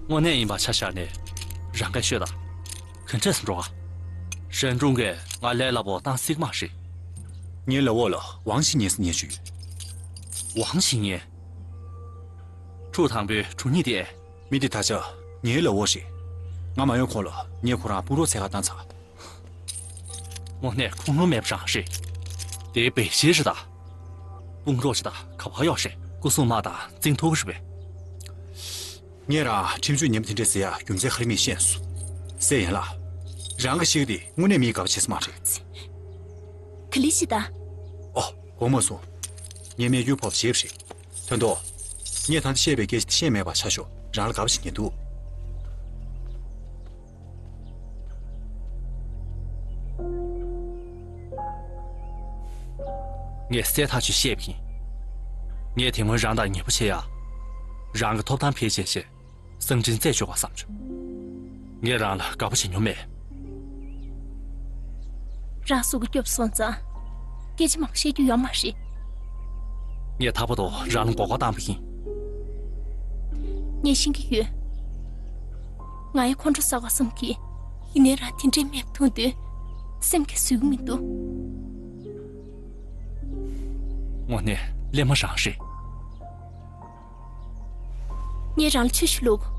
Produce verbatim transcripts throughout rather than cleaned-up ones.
དངོས་གནས་ཡིན་པ་ཆ་བཞག་ནས་རང་གིས་ཤོད་དང་། ག་འདྲས་འགྲོ་ག། ཧྲན་ཀྲུང་གིས་ང་ལས་སླ་པོ་བཏང་སྲིད་མ་རེད། ངའི་ལག་འོག་ལ་ཝང་ཞིང་ཉེན་ཟེར་མཁན་ཞིག་ཡོད། ཝང་ཞིང་ཉེན། ཁྲུའུ་དང་པོའི་དྲུང་ཉིད་དེ། མི་དེ་ད་ཆ་ངའི་ལག་འོག་རེད། ང་མ་ཡོང་གོང་ལ་ངས་ཁོ་རང་དཔུང་རོགས་འཚོལ་ག་བཏང་ཚར། དངོས་གནས་ཁུངས་ལུང་མེད་པ་རང་རེད། དེ་བེ་ཤེ་རེད་ད། དཔུང་རོགས་ཅིག་དང་ག་པར་གཡོག་ཤེས། སྐུ་སྲུང་དམག་དང་འཛིང་ཐུབ་ཀྱི་རེད་པས། ངས་རང་ཁྲིམས་གཅོད་ཉན་པ་དེ་འདྲས་ཟེར་ཡ་རྒྱུ་མཚན་ག་རེ་མིན་ཤེས་སོང་། སྲས་ཡན་ལགས། རང་གི་ཤི་གི་དེ་དངོས་གནས་མིའི་དགའ་པོ་བྱེད་ས་མ་རེད། ག་ལེ་ཤི་ད། ཨོ། དགོངས་མ་སོང་། ངས་རྨས་སྐྱོན་ཕོག་པ་བརྗེད་པ་རེད། ཐོན་ཏོ། ངས་ད་ལྟ་བཤད་པའི་སྐད་ཆ་དེ་ཤེས་མེད་པ་ཆ་ཤོག། རང་ལ་དགའ་པོ་བྱེད་ཉན་འདུག། ངས་གསལ་ཐག་ཆོད་བཤད་པ་ཡིན། ངས་དེ་སྔོན་རང་དང་ཉེ་པོ་བྱེད་ཡ། རང་གི་ཐོབ་ཐང་འཕེལ་ཆེད་བྱས། གསང་འཕྲིན་རྩད་གཅོད་པ་བསམ་བྱུང་། ངས་རང་ལ་དགའ་པོ་བྱེད་མྱོང་མེད། རང་སྲོག་གི་སྐྱོབ་སོང་ཙང་། སྐད་ཆ་མང་པོ་བཤད་རྒྱུ་ཡོད་མ་རེད། ངས་ཐར་པ་དང་རང་ལ་མགོ་སྐོར་བཏང་པ་ཡིན། ངས་ཤེས་ཀྱི་ཡོད། ང་ཡི་ཁོང་ཁྲོ་ཟ་བ་བསམ་གྱིས། ཡིན་ནའི་རང་དེ་འདྲའི་རྨས་པ་མཐོང་དུས། སེམས་ཀྱིས་བཟོད་ཀྱི་མི་འདུག། དངོས་གནས་གླེན་མ་རང་རེད། ངས་རང་ལ་ཆུ་ཞིག་བླུགས།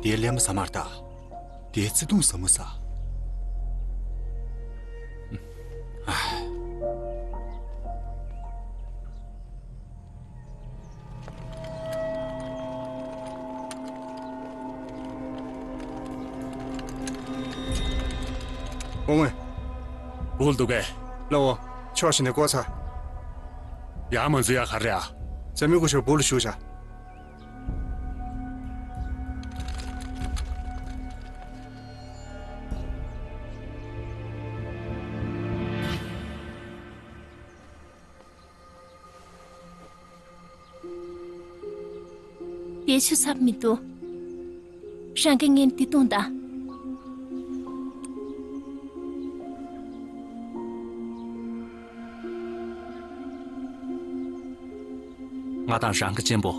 དེའི་གླེན་མ་ཟ་མར་ལྟ། དེའི་བརྩེ་དུང་ཟབ་མོ་ཟ། ཨོ་ངོས། འུ་འདུག་གས། ལའོ། ཕྱོགས་ཤིག་ནས་བསྐོར་ཚར། ཡར་མ་འཛུལ་ཡ་ག་རེ་ཨ། རྩེ་མོའི་སྐུ་ཞབས་སྦུག་ལ་བཞུགས་བྱ། དེ་ཆུ་ཚབ་མི་འདུག། རང་གིས་ངས་འདི་བཏུང་དང་། ང་དང་རང་གི་གཅེན་པོ།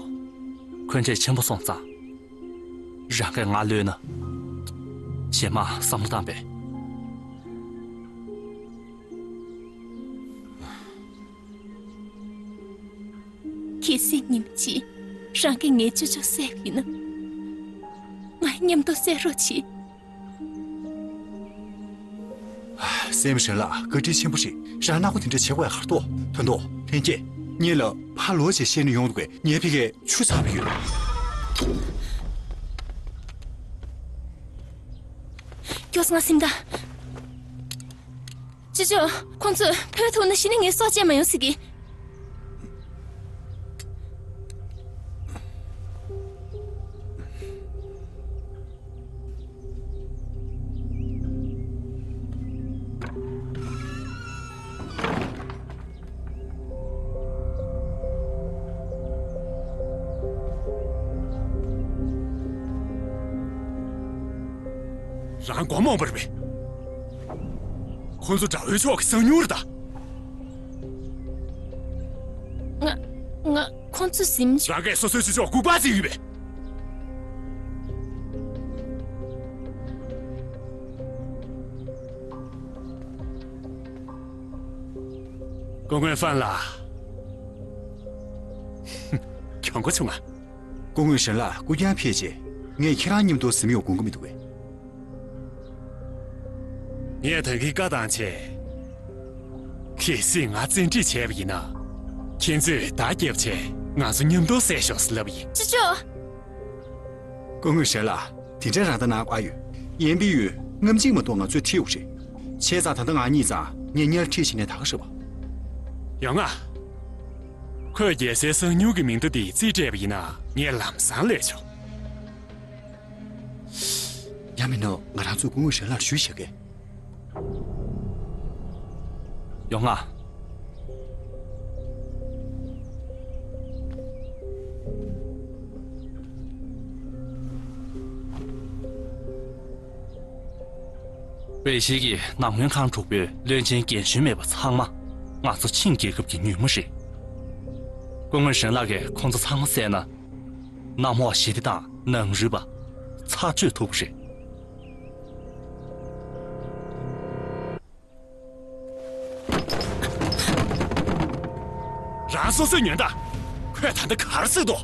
འཁོན་འགྲས་ཆེན་པོ་སོང་ཙང་། རང་གིས་ང་གློད་ན། གཞན་མ་བསམ་བློ་བཏང་པས། གལ་སྲིད་ཉིན་གཅིག་རང་གིས་ངའི་ཅོ་ཅོ་བསད་པ་ཡིན་ན། ང་མཉམ་དུ་བསད་རོགས་གྱིས། སྲས་མོ་ཧྲན་ལགས། བཀའ་དྲིན་ཆེན་པོ་རེད། རང་ནག་པོ་དེ་འདྲ་བྱེད་དགོས་ཡ་ག་རེ་འདུག། ཐོན་ཐོ། ལྷན་རྒྱས། ཉིན་ལ་ཕར་ལོག་བྱས་བཤད་ན་ཡོང་འདུག་གས། ངས་ཕ་གིར་ཆུ་ཚ་པོ་ཡོད། སྐྱོ་སང་སེམས་ད། ཅོ་ཅོ། ཁོང་ཚོས་བོས་ཐུག་ན་གཞི་ནས་ངའི་སྲོག་བཅད་མ་ཡོང་ཟེར་གི། རང་མགོ་རྨོངས་པ་རེད་པས། ཁོང་ཚོ་དགྲ་བོའི་ཕྱོགས་ཀྱི་གསང་ཉུལ་རེད་ད། ང་ང་ཁོང་ཚོ་ཟིན། རང་གིས་སོ་སོའི་ཕྱི་ཕྱོགས་སྒུག་པར་བརྩིས་ཡོད་པས། སྐུ་ངོ་ཧྥན་ལགས། གྱོང་གུན་བྱུང་ང་། སྐུ་ངོ་ཧྲན་ལགས། སྐུ་རྐྱང་ཕེབས་རྗེས་ངས་ཁྱེད་རང་མཉམ་དུ་གཟིམ་ཡོང་དགོངས་ཀྱི་མི་འདུག་པས། ངས་ད་གིན་བཀའ་བཏང་བྱས། གལ་སྲིད་ང་བཙན་ཁྲིད་བྱས་པ་ཡིན་ན། ཁྱེད་ཚོས་བརྡ་བརྒྱབ་བྱས་ང་ཚོ་མཉམ་དུ་བསད་ཤོག་ཟེར་ལབ་པ་ཡིན། ཅོ་ཅོ། སྐུ་ངོ་ཧྲན་ལགས། དེ་འདྲའི་རང་ལྟ་ནང་དགའ་ཡོད། ཡན་པིན་ཡུས་རྔམ་བརྗིད་མ་གཏོགས་ང་ཚོའི་ཁྲིད་དགོས་རེད། བྱས་ཙང་ད་ལྟ་ང་གཉིས་ཙང་ངས་སྔོན་ལ་ཁྲིད་བྱས་ནས་ད་ག་རེད་པ། ཡོང་ང་། ཁོས་རྒྱལ་སའི་གསང་ཉུལ་གྱི་མིང་བརྡ་དེ་རྩིས་སྤྲད་པ་ཡིན་ན་ངས་ལམ་སང་ལས་ཆོག། ཡང་མིན་ན་ང་རང་ཚོས་སྐུ་ངོ་ཧྲན་ལགས་ལ་ཞུས་བཞག་གས། ཡོང་ང་། པེ་ཤི་གིས་ནང་བློན་ཁང་དྲུག་པོའི་བློན་ཆེན་རྒན་གཞོན་མེད་པ་ཚང་མ་ང་ཚོ་ཆིང་རྒྱལ་ཁབ་ཀྱི་ཉུལ་མ་རེད། སྐུ་ངོ་ཧྲེན་ལགས་ཀྱིས་ཁོང་ཚོ་ཚང་མ་བསད་ན། གནམ་འོག་ཞི་བདེ་དང་ནང་རུལ་པ་ཚར་གཅོད་ཐུབ་པ་རེད། རང་སོ་སོས་ཉོན་དང་། ཁོས་ད་ལྟ་ག་རེ་ཟེར་འདུག་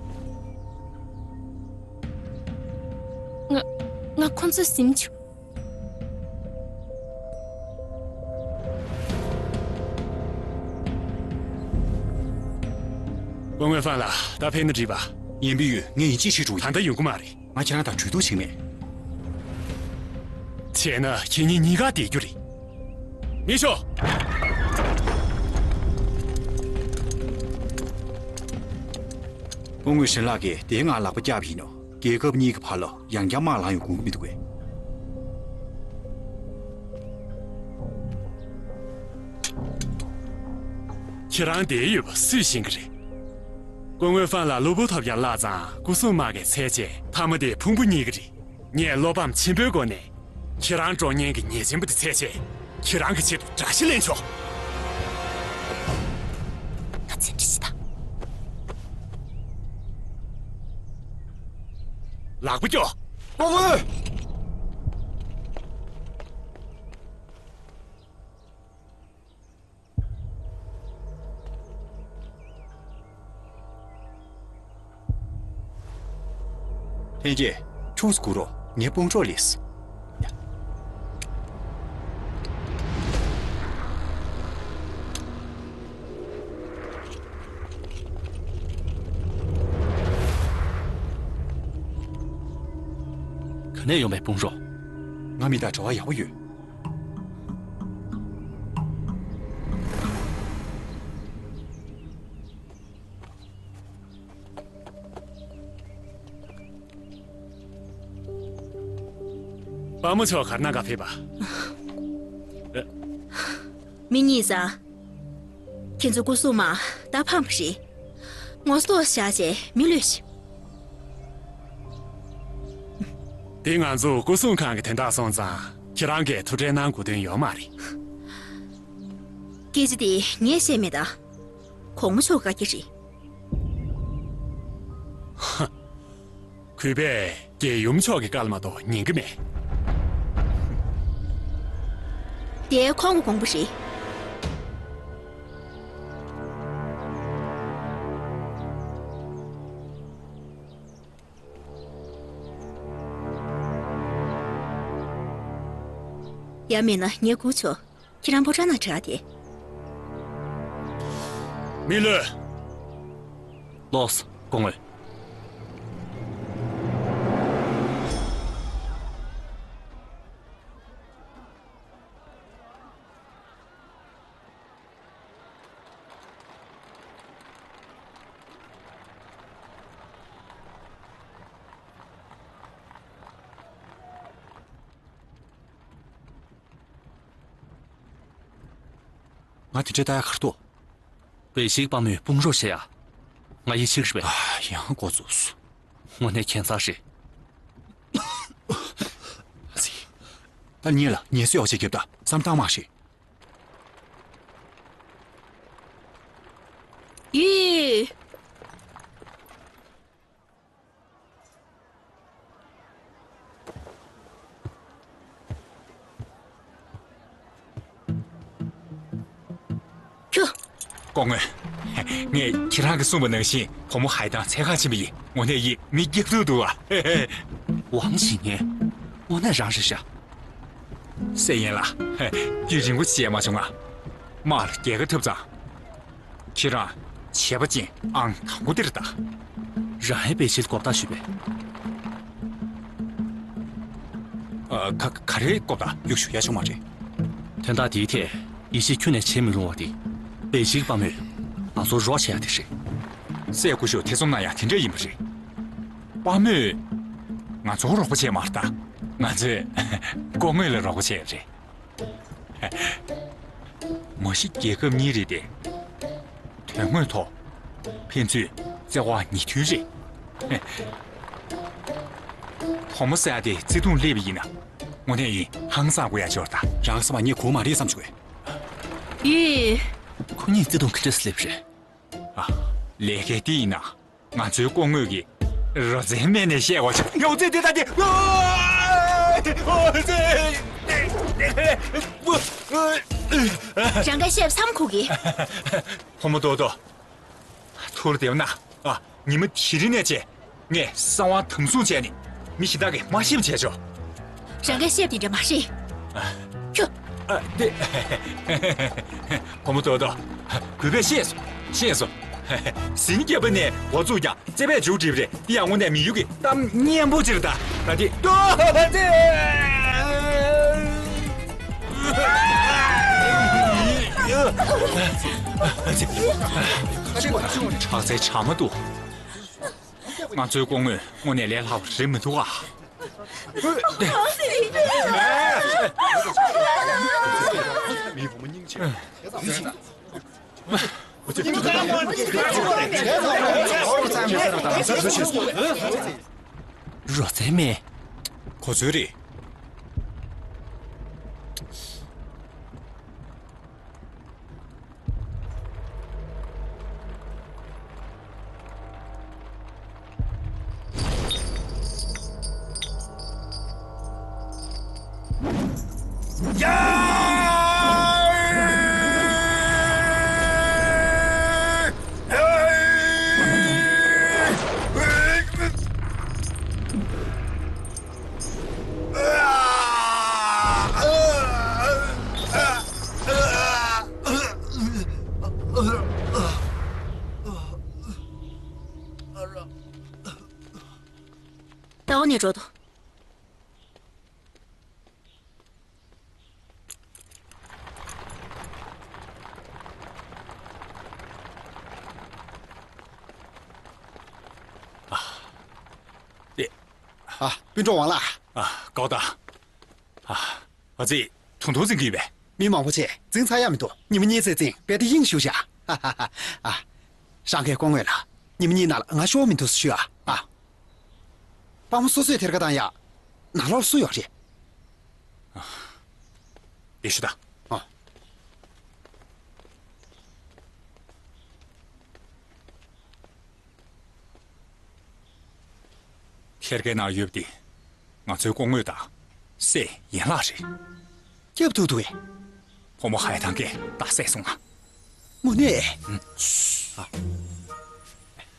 ང་ང་ཁོང་ཚོས་ཟིན་བྱུང་། སྐུ་ངོ་ཧྥང་ལགས། ད་ཕེབས་ན་འགྲིག་པ། ཡིན་པས་ཡོད། ངས་ཡིན་གཅིག་བྱེད་འགྲོ་གི་ཡིན། ད་ལྟ་ཡོང་གི་མ་རེད། ང་ཁྱེད་རང་དང་གྲོས་བསྡུར་བྱེད་མེད། བྱས་ན་ཁྱེད་གཉིས་གཉིས་ཀ་བསྡད་རྒྱུ་རེད། མི་ཤོག་སྐུ་ངོ་ཧྲེན་ལགས་ཀྱིས་དེའི་ངང་ལག་པ་བཀྱགས་པ་ཡིན་ནོ། རྒྱལ་ཁབ་གཉིས་ཀྱི་བར་ལ་ཡང་བསྐྱར་དམག་ལངས་ཡོང་དགོས་ཀྱི་མི་འདུག་གས། ཁྱེད་རང་བསྡད་ཡོད་པ་སུས་ཤེས་ཀྱི་རེད། སྐུ་ངོ་ཧྥང་ལགས་གློ་བུར་ཐོབ་རྒྱག་བརླག་ཙང་སྐུ་སྲུང་དམག་གིས་འཚོལ་བྱས་མཐའ་མ་དེ་ཕུང་པོ་རྙེད་ཀྱི་རེད། ངས་བློ་ཕམ་ཆེན་པོའི་སྒོ་ནས་ཁྱེད་རང་འགྲོ་ཉེན་གྱི་ཉེས་ཅན་པ་དེ་འཚོལ་བྱས་ཁྱེད་རང་གི་ཆེད་དུ་དགྲ་ཤ་ལེན་ཆོག་ད་ཚན་ཁྲི་ཞིག་དང་། ལག་པ་སྐྱོ། ཨོ་ཝེ། ལྷན་རྒྱས། ཕྱོགས་སུ་སྒུག་རོགས། ངའི་དཔུང་གྲོགས་སླེབས་སོང་། ག་ནས་ཡོང་བའི་དཔུང་རོགས། ང་མི་དང་འབྲེལ་བ་ཡག་པོ་ཡོད། དཔའ་མོ་མཆོག་གར་ན་ག་ཕེབས་པ། མི་གཉིས་ཟ། ཁྱེད་ཚོ་སྐུ་སྲུང་མ་ད་ཕམ་པ་རེད། ངོ་སོ་བཞག་བྱས་མི་ལུས་ཤིག་འདི་ང་ཚོ་སྐུ་སྲུང་ཁང་གི་དོན་དག་སོང་ཙང་ཁྱེད་རང་གིས་ཐུགས་ཁྲལ་གནང་དགོས་དོན་ཡོད་མ་རེད། སྐད་ཆ་དེ་ངས་བཤད་མེད་ད། གོང་མ་མཆོག་བཀའ་རྒྱ་རེད། ཧ། གུས་པས་རྒྱལ་ཡུམ་མཆོག་གི་བཀའ་ལ་མ་གཏོགས་ཉན་གི་མེད། དེ་ཁོང་གི་དགོངས་པ་རེད། ཡང་མིན་ན་ངས་སྒུག་ཆོག་ཁྱེད་རང་ཕོ་བྲང་ནང་དྲག་སྟེ། མི་ལོས། ལོགས་སོ། སྐུ་ངོ། ང་དེ་འདྲའི་ལྟ་ཡག་ག་རེ་འདུག་པེ་ཤིག་དཔའ་མོས་དཔུང་རོགས་བྱེད་ཡ། ང་ཡིད་ཆེས་རེད་པས། ཨ། ཡང་འགོ་བཙུགས་སོང་། དངོས་གནས་ཁྱད་མཚར་རེད། ད་ཉིད་ལ་ངལ་གསོ་ཡག་ཅིག་རྒྱབ་དང་། བསམ་བཏང་མ་ཤེས། ཡི། ཁྱོད། སྐུ་ངོ། ངས་ཁྱེད་རང་གིས་གསུངས་པ་ནང་བཞིན་བུ་མོ་ཧའེ་ཏང་འཚོལ་ག་ཕྱིན་པ་ཡིན། དངོས་གནས་ཡིད་མི་སྐྱིད་སྡུག་འདུག་ཨ། ཝང་ཞི་ཉན། དངོས་གནས་རང་རེད་ཤག་སེ་ཡན་ལགས། རྒྱུན་རིང་པོ་བྱས་མ་བྱུང་ང་། དམག་ལ་རྒྱལ་ཁ་ཐོབ་ཙང་། ཁྱེད་རང་བྱས་པ་ཅན་ཨང་དང་པོ་དེ་རེད་ད། རང་ཡང་པེ་ཤིལ་གོ་བརྡ་ཞུས་པས། ཨ། ག་ག་རེ་གོ་བརྡ་གཡུག་ཞུ་ཡ་བྱུང་བ་རེད། དོན་དག་འདིའི་ཐད་ཡིད་ཆེས་ཁྱོན་ནས་བྱེད་མི་རུང་བ་དེ། པེ་ཤིལ་དཔའ་མོས་ང་ཚོར་རོགས་བྱེད་ཡ་དེ་རེད། སྲས་སྐུ་ཞབས་ཐེ་ཚོམ་གནང་ཡ་དེ་འདྲ་ཡིན་པ་རེད། དཔའ་མོས་ང་ཚོར་རོགས་པ་བྱས་མ་རེད་ད། ང་ཚོས་སྐུ་ངོ་ལ་རོགས་པ་བྱས་ཡ་རེད། མ་གཞི་རྒྱལ་ཁབ་གཉིས་རེད་དེ། དོན་དངོས་ཐོག་ཕན་ཚུན་བརྩེ་བ་ཉིས་མཐུན་རེད། བུ་མོ་ཟེར་ཡ་དེ་བརྩེ་དུང་སླེབས་པ་ཡིན་ན། དངོས་གནས་ཡིན། ཧང་སང་དགོས་ཡ་ཅིག་ཡོད་རེད་ད། རང་བསམ་པ་ངས་གོ་མ་རེད་བསམ་བྱུང་བས། ཡིན། ཁོ་གཉིས་བརྩེ་དུང་གི་སྤྲེལ་སླེབས་རེད། ཨ། ལས་ཀ་དེ་ཡིན་ན། ང་ཚོའི་སྐུ་ངོ་གིས་རོ་ཙའི་སྨན་ནས་བཤད་དགོས་བྱུང་། རོ་ཙའི་དེ་ད་དེ། རང་གིས་བཤད་པ་བསམ་ཁུག་གི། ཕོ་མོ་ཏོག་ཏོག་ཐུགས་བདེ་བ་ན། ཨ། ཉི་མ་དེ་རིང་ནས་བྱས། ངས་གསང་བ་དམ་བཟུང་བྱས་ནས་མི་གཞན་དག་གིས་མ་ཤེས་པ་བྱས་ཆོག། རང་གིས་བཤད་པ་དེ་འདྲ་མ་རེད། ཁྱོད། ཨ། དེ། ཕོ་མོ་ཏོག་ཏོག་གུས་པས་ཤེས་སོང་། ཤེས་སོང་། ཟིན་རྒྱབ་པ་ནས་འགོ་བཙུགས་ཀྱང་རྩེ་བས་མཇུག་སྒྲིལ་བ་རེད། དེ་ཡང་དངོས་གནས་མི་ཡུལ་གྱི་གཏམ་སྙན་པོ་ཅིག་རེད་ད། ད་དེ། ཏོག་ཙེ། ཁྲག་རྩའི་ཆ་མ་འདུག་ང་ཚོའི་སྐུ་ངོས་དངོས་གནས་ལས་སླ་བ་རེད་མི་འདུག་ཨ། མི་བུ་མོ་སྙིང་རྗེ། རོ་ཙའི་སྨན། ཁོ་ཚོའི་རེད། ད་འོ་ནས་འགྲོ་དང་། ཨ། སྤུན་གྲོགས་ཝང་ལགས། ཨ། ཀའོ་ཏ། ཨ། ཨ་ཙི། ཐུང་ཐུང་འཛིང་གི་ཡོད་པས། མི་མང་པོ་བྱས་འཛིང་ཚར་ཡག་མི་འདུག་ཉི་མ་གཉིས་ཙམ་འཛིང་རྦད་དེ་དབྱིངས་ཞུགས་བཞག་ཧ་ཧ་ཧ། ཨ། རང་གི་སྐུ་ངོ་ལ་ཉི་མ་གཉིས་ནང་ལ་ང་ཤོར་མི་འདུག་ཟེར་ཞུ་ཨ། ཨ། དཔའ་མོ་སོ་སོས་ཐེར་ཀ་བཏང་ཡག་ནང་ལོགས་སུ་ཡོད་རེད། ཨ། དེ་ཞུ་ད། ཨ། ཁེར་ཀའི་ནང་ཡོད་པ་དེ་ང་ཚོའི་སྐུ་ངོ་དང་སྲས་ཡན་ལགས་རེད། སྐྱབས་ཐུག་འདུག་གས། ཕོ་མོ་ཧའེ་ཐང་གིས་རྟ་བསད་སོང་ང་། དངོས་གནས།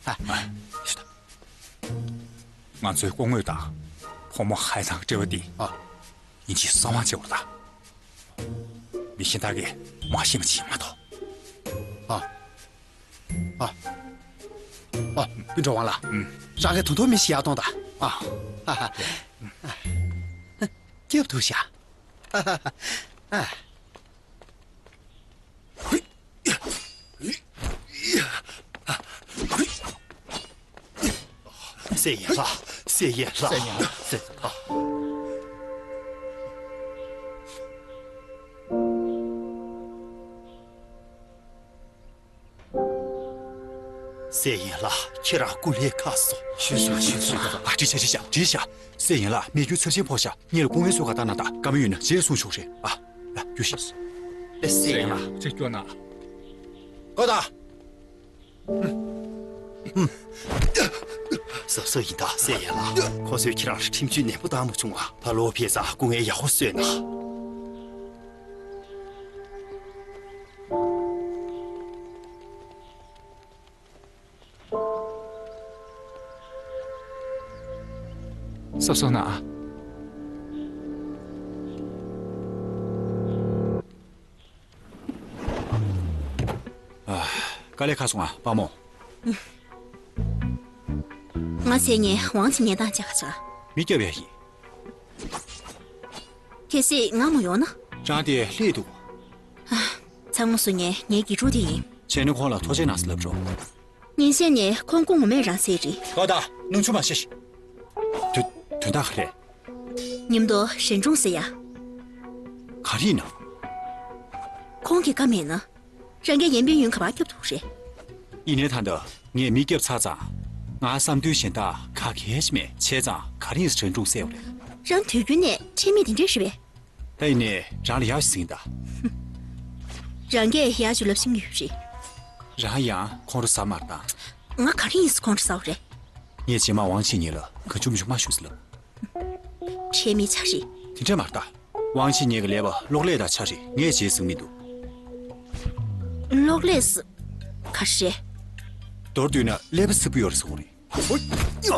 ཨ། ཨ། ཨ། ང་ཚོའི་སྐུ་ངོ་དང་ཕོ་མོ་ཧའེ་ཐང་འབྲེལ་བ་འདི། ཨ། ཡིན་གཅིག་གསང་བ་བྱེད་དགོས་རེད་ད། མི་གཞན་དག་གིས་མ་ཤེས་པ་བྱེད་མ་གཏོགས། ཨ། ཨ། ཨ། སྤུན་གྲོགས་ཝང་ལགས། ཨུམ། རང་གིས་ད་དུང་མི་ཤི་ཡག་གཏོང་དང་། ཨ། ཧ་ཧ། སྐྱབས་ཐུག་ཤག་ཧ་ཧ་ཧ། ཨ། སྲས་ཡན་ལགས། སྲས་ཡན་ལགས། སྲས་ཡན་ལགས། སྲས། ཨ། སྲས་ཡན་ལགས། ཁྱེད་རང་སྐུ་ལས་ཁག་སོང་། ཞུ་ཞུ་ཞུ་ཞུ། ཨ། འགྲིག་ཤག་འགྲིག་ཤག་འགྲིག་ཤག་སྲས་ཡན་ལགས། མི་རྒྱུ་ཚབས་ཆེན་ཕོག་ཤག་ངེད་ལ་སྐུ་ངལ་གསོ་ག་བཏང་གནང་དང་། བཀའ་མོལ་ཡོད་ན་རྗེས་ལ་གསུང་ཆོག་རེད། ཨ། ཨ། རྒྱུགས་ཤིག་སྲས་ཡན་ལགས། ཚེ་སྐྱོ་ན། ཀའོ་ཏ། གཟབ་གཟབ་ཡིན་ད། སྲས་ཡན་ལགས། ཁོ་ཚོས་ཁྱེད་རང་ལ་ཁྲིམས་གཅོད་ནན་པོ་བཏང་མ་བྱུང་ང་། ཕར་ལོག་ཕེབས་ཙང་སྐུ་ངལ་ཡག་པོ་གསོས་གནང་། གཟབ་གཟབ་གནང་ཨ། ཨ། དཀའ་ལས་ཁག་སོང་ང་། དཔའ་མོ། ང་ཟེར་མཁན་ཝང་ཅིག་ཉན་སྟངས་བྱ་ག་ཆགས། མི་སྐྱོབ་ཡ་ཡིན། གལ་སྲིད་ང་མ་ཡོང་ན། ཅང་དེ་ལྷོད་འདུག་ཨ། ཚང་མ་སུ་ཉན་ངའི་དགེ་ཕྲུག་དེ་ཡིན། བྱས་ན་ཁོང་ལ་ཐུགས་རྗེ་གནང་ཟེར་ལབ་རོགས། ཉིན་ཤས་ནས་ཁོང་སྐུ་ངོ་མས་རང་ཟེར་རེད། ཀའོ་ཏ། སྣང་ཆུང་མ་བྱེད། དོན་དོན་དག་ག་རེ། མཉམ་དུ་ཞན་ཅུང་ཟེར་ཡ། ག་རེ་ཡིན་ནམ། ཁོང་གི་བཀའ་མེད་ན། རང་གིས་ཡན་པིན་ཡུན་ག་པར་སྐྱོབ་ཐུབ་རེད། ཡིན་ནའི་ད་ལྟ་ངས་མི་སྐྱོབ་ཚར་ཙང་། ང་བསམ་དོན་གཞན་དག་ག་གེ་ཞིག་མེད། བྱས་ཙང་ ག་རེ་ཡིན་ཟེར་ཁྲིན་ཀྲུང་བསད་པ་རེད། རང་དུས་རྒྱུན་ནས་ཁྲེལ་མེད་དེ་འདྲས་རེད་པས། ད་ཡིན་ནའི་རང་ལ་ཡག་ཞིག་ཟིན་ད། རང་གིས་ཡག་ཞིག་ལབ་ཤེས་ཀྱི་ཡོད་རེད། རང་ཡང་ཁོང་ཁྲོ་ཟ་མ་བཏང་། ང་ག་རེ་ཡིན་ཟེར་ཁོང་ཁྲོ་ཟ་བ་རེད། ངས་རྗེས་མ་ཝང་ཆི་ཉིན་ལ་གང་བྱུང་མི་བྱུང་མ་ཞུ་ཟེར་ལབ། ཁྲེལ་མེད་ཆ་རེད། དེ་འདྲས་མ་རེད་ད། ཝང་ཆི་ཉིན་གྱི་ཀླད་པ་གློག་ཀླད་དང་ཆ་རེད། ངས་བྱས་ཟིན་མི་འདུག། གློག་ཀླད་ཟེར། ག་རེ་རེད། མདོར་བསྡུས་ན་ཀླད་པ་སིལ་བུ་ཡོད་རེད་ཟེར་བ་རེད། ཨོ།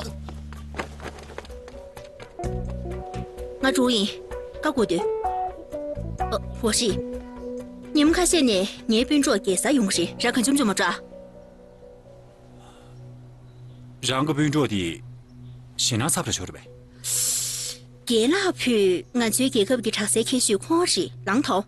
ཡ། ང་ཀྲུའུ་ཡིན། ཀ་ཀུ་ཏུ། ཨ། ཝ་ཧྲི། ཉིན་མོ་ཁ་ཤས་ནས་ངའི་སྤུན་གྲོགས་རྒྱལ་སར་ཡོང་གི་རེད། ར་གང་བྱུང་བྱུང་མ་འགྲོ་ཨ། རང་གི་སྤུན་གྲོགས་དེ་ཞེད་སྣང་ཚ་པོ་ཞིག་རེད་པས། རྒན་ལགས་ཕུད་ང་ཚོའི་རྒྱལ་ཁབ་ཀྱི་དྲག་རྩལ་མཁས་ཤོས་ཁོང་རེད། ལངས་ཐོ།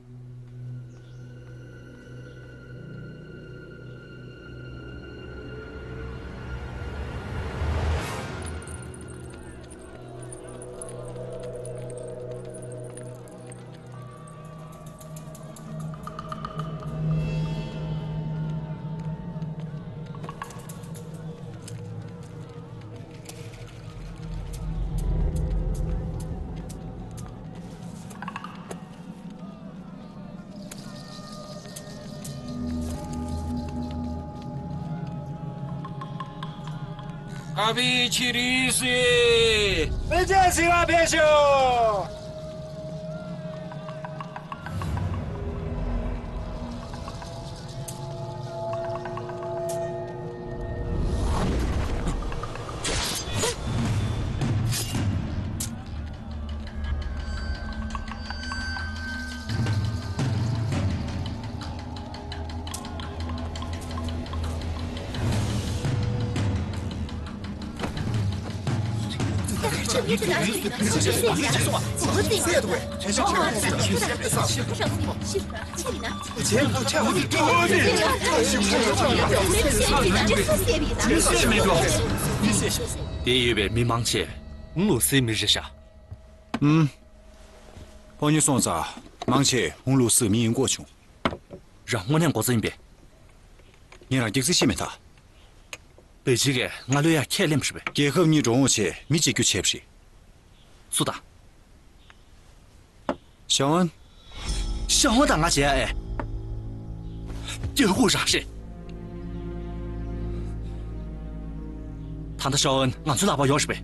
ཨ་ཕི་ཆི་རི་སི། དཔེ་ཆ་ཟིན་ལ་ཕེབས་ཤོག། དེ་ཡོད་པའི་མི་མང་ཆེ་ཧུང་ལུ་སིའི་མི་རེད་ཤག། ཨུམ། ཕོ་ཉ་སོང་ཙང་མང་ཆེ་ཧུང་ལུ་སིའི་མི་ཡིན་གོ་བྱུང་། རང་དངོས་གནས་མགོ་ཚོད་ཡིན་པས། ངས་རང་སྐྱག་རྫུན་བཤད་མེད་ད། པེ་ཅིན་གྱིས་ང་ལོས་ཡ་ཁས་ལེན་པ་རེད་པས། རྒྱལ་ཁབ་གཉིས་འགྲོ་འོང་ཆེད་མི་གཅིག་གྱུར་བྱས་པ་རེད། སུ་དང་། ཤ་ཝན། ཤ་ཝན་དང་ང་བྱེད་ཡ་ཨེ། སྐྱག་ཁུག་རང་རེད། ད་ལྟ་ཤ་ཝན་ང་ཚོའི་ལག་པར་ཡོད་རེད་པས།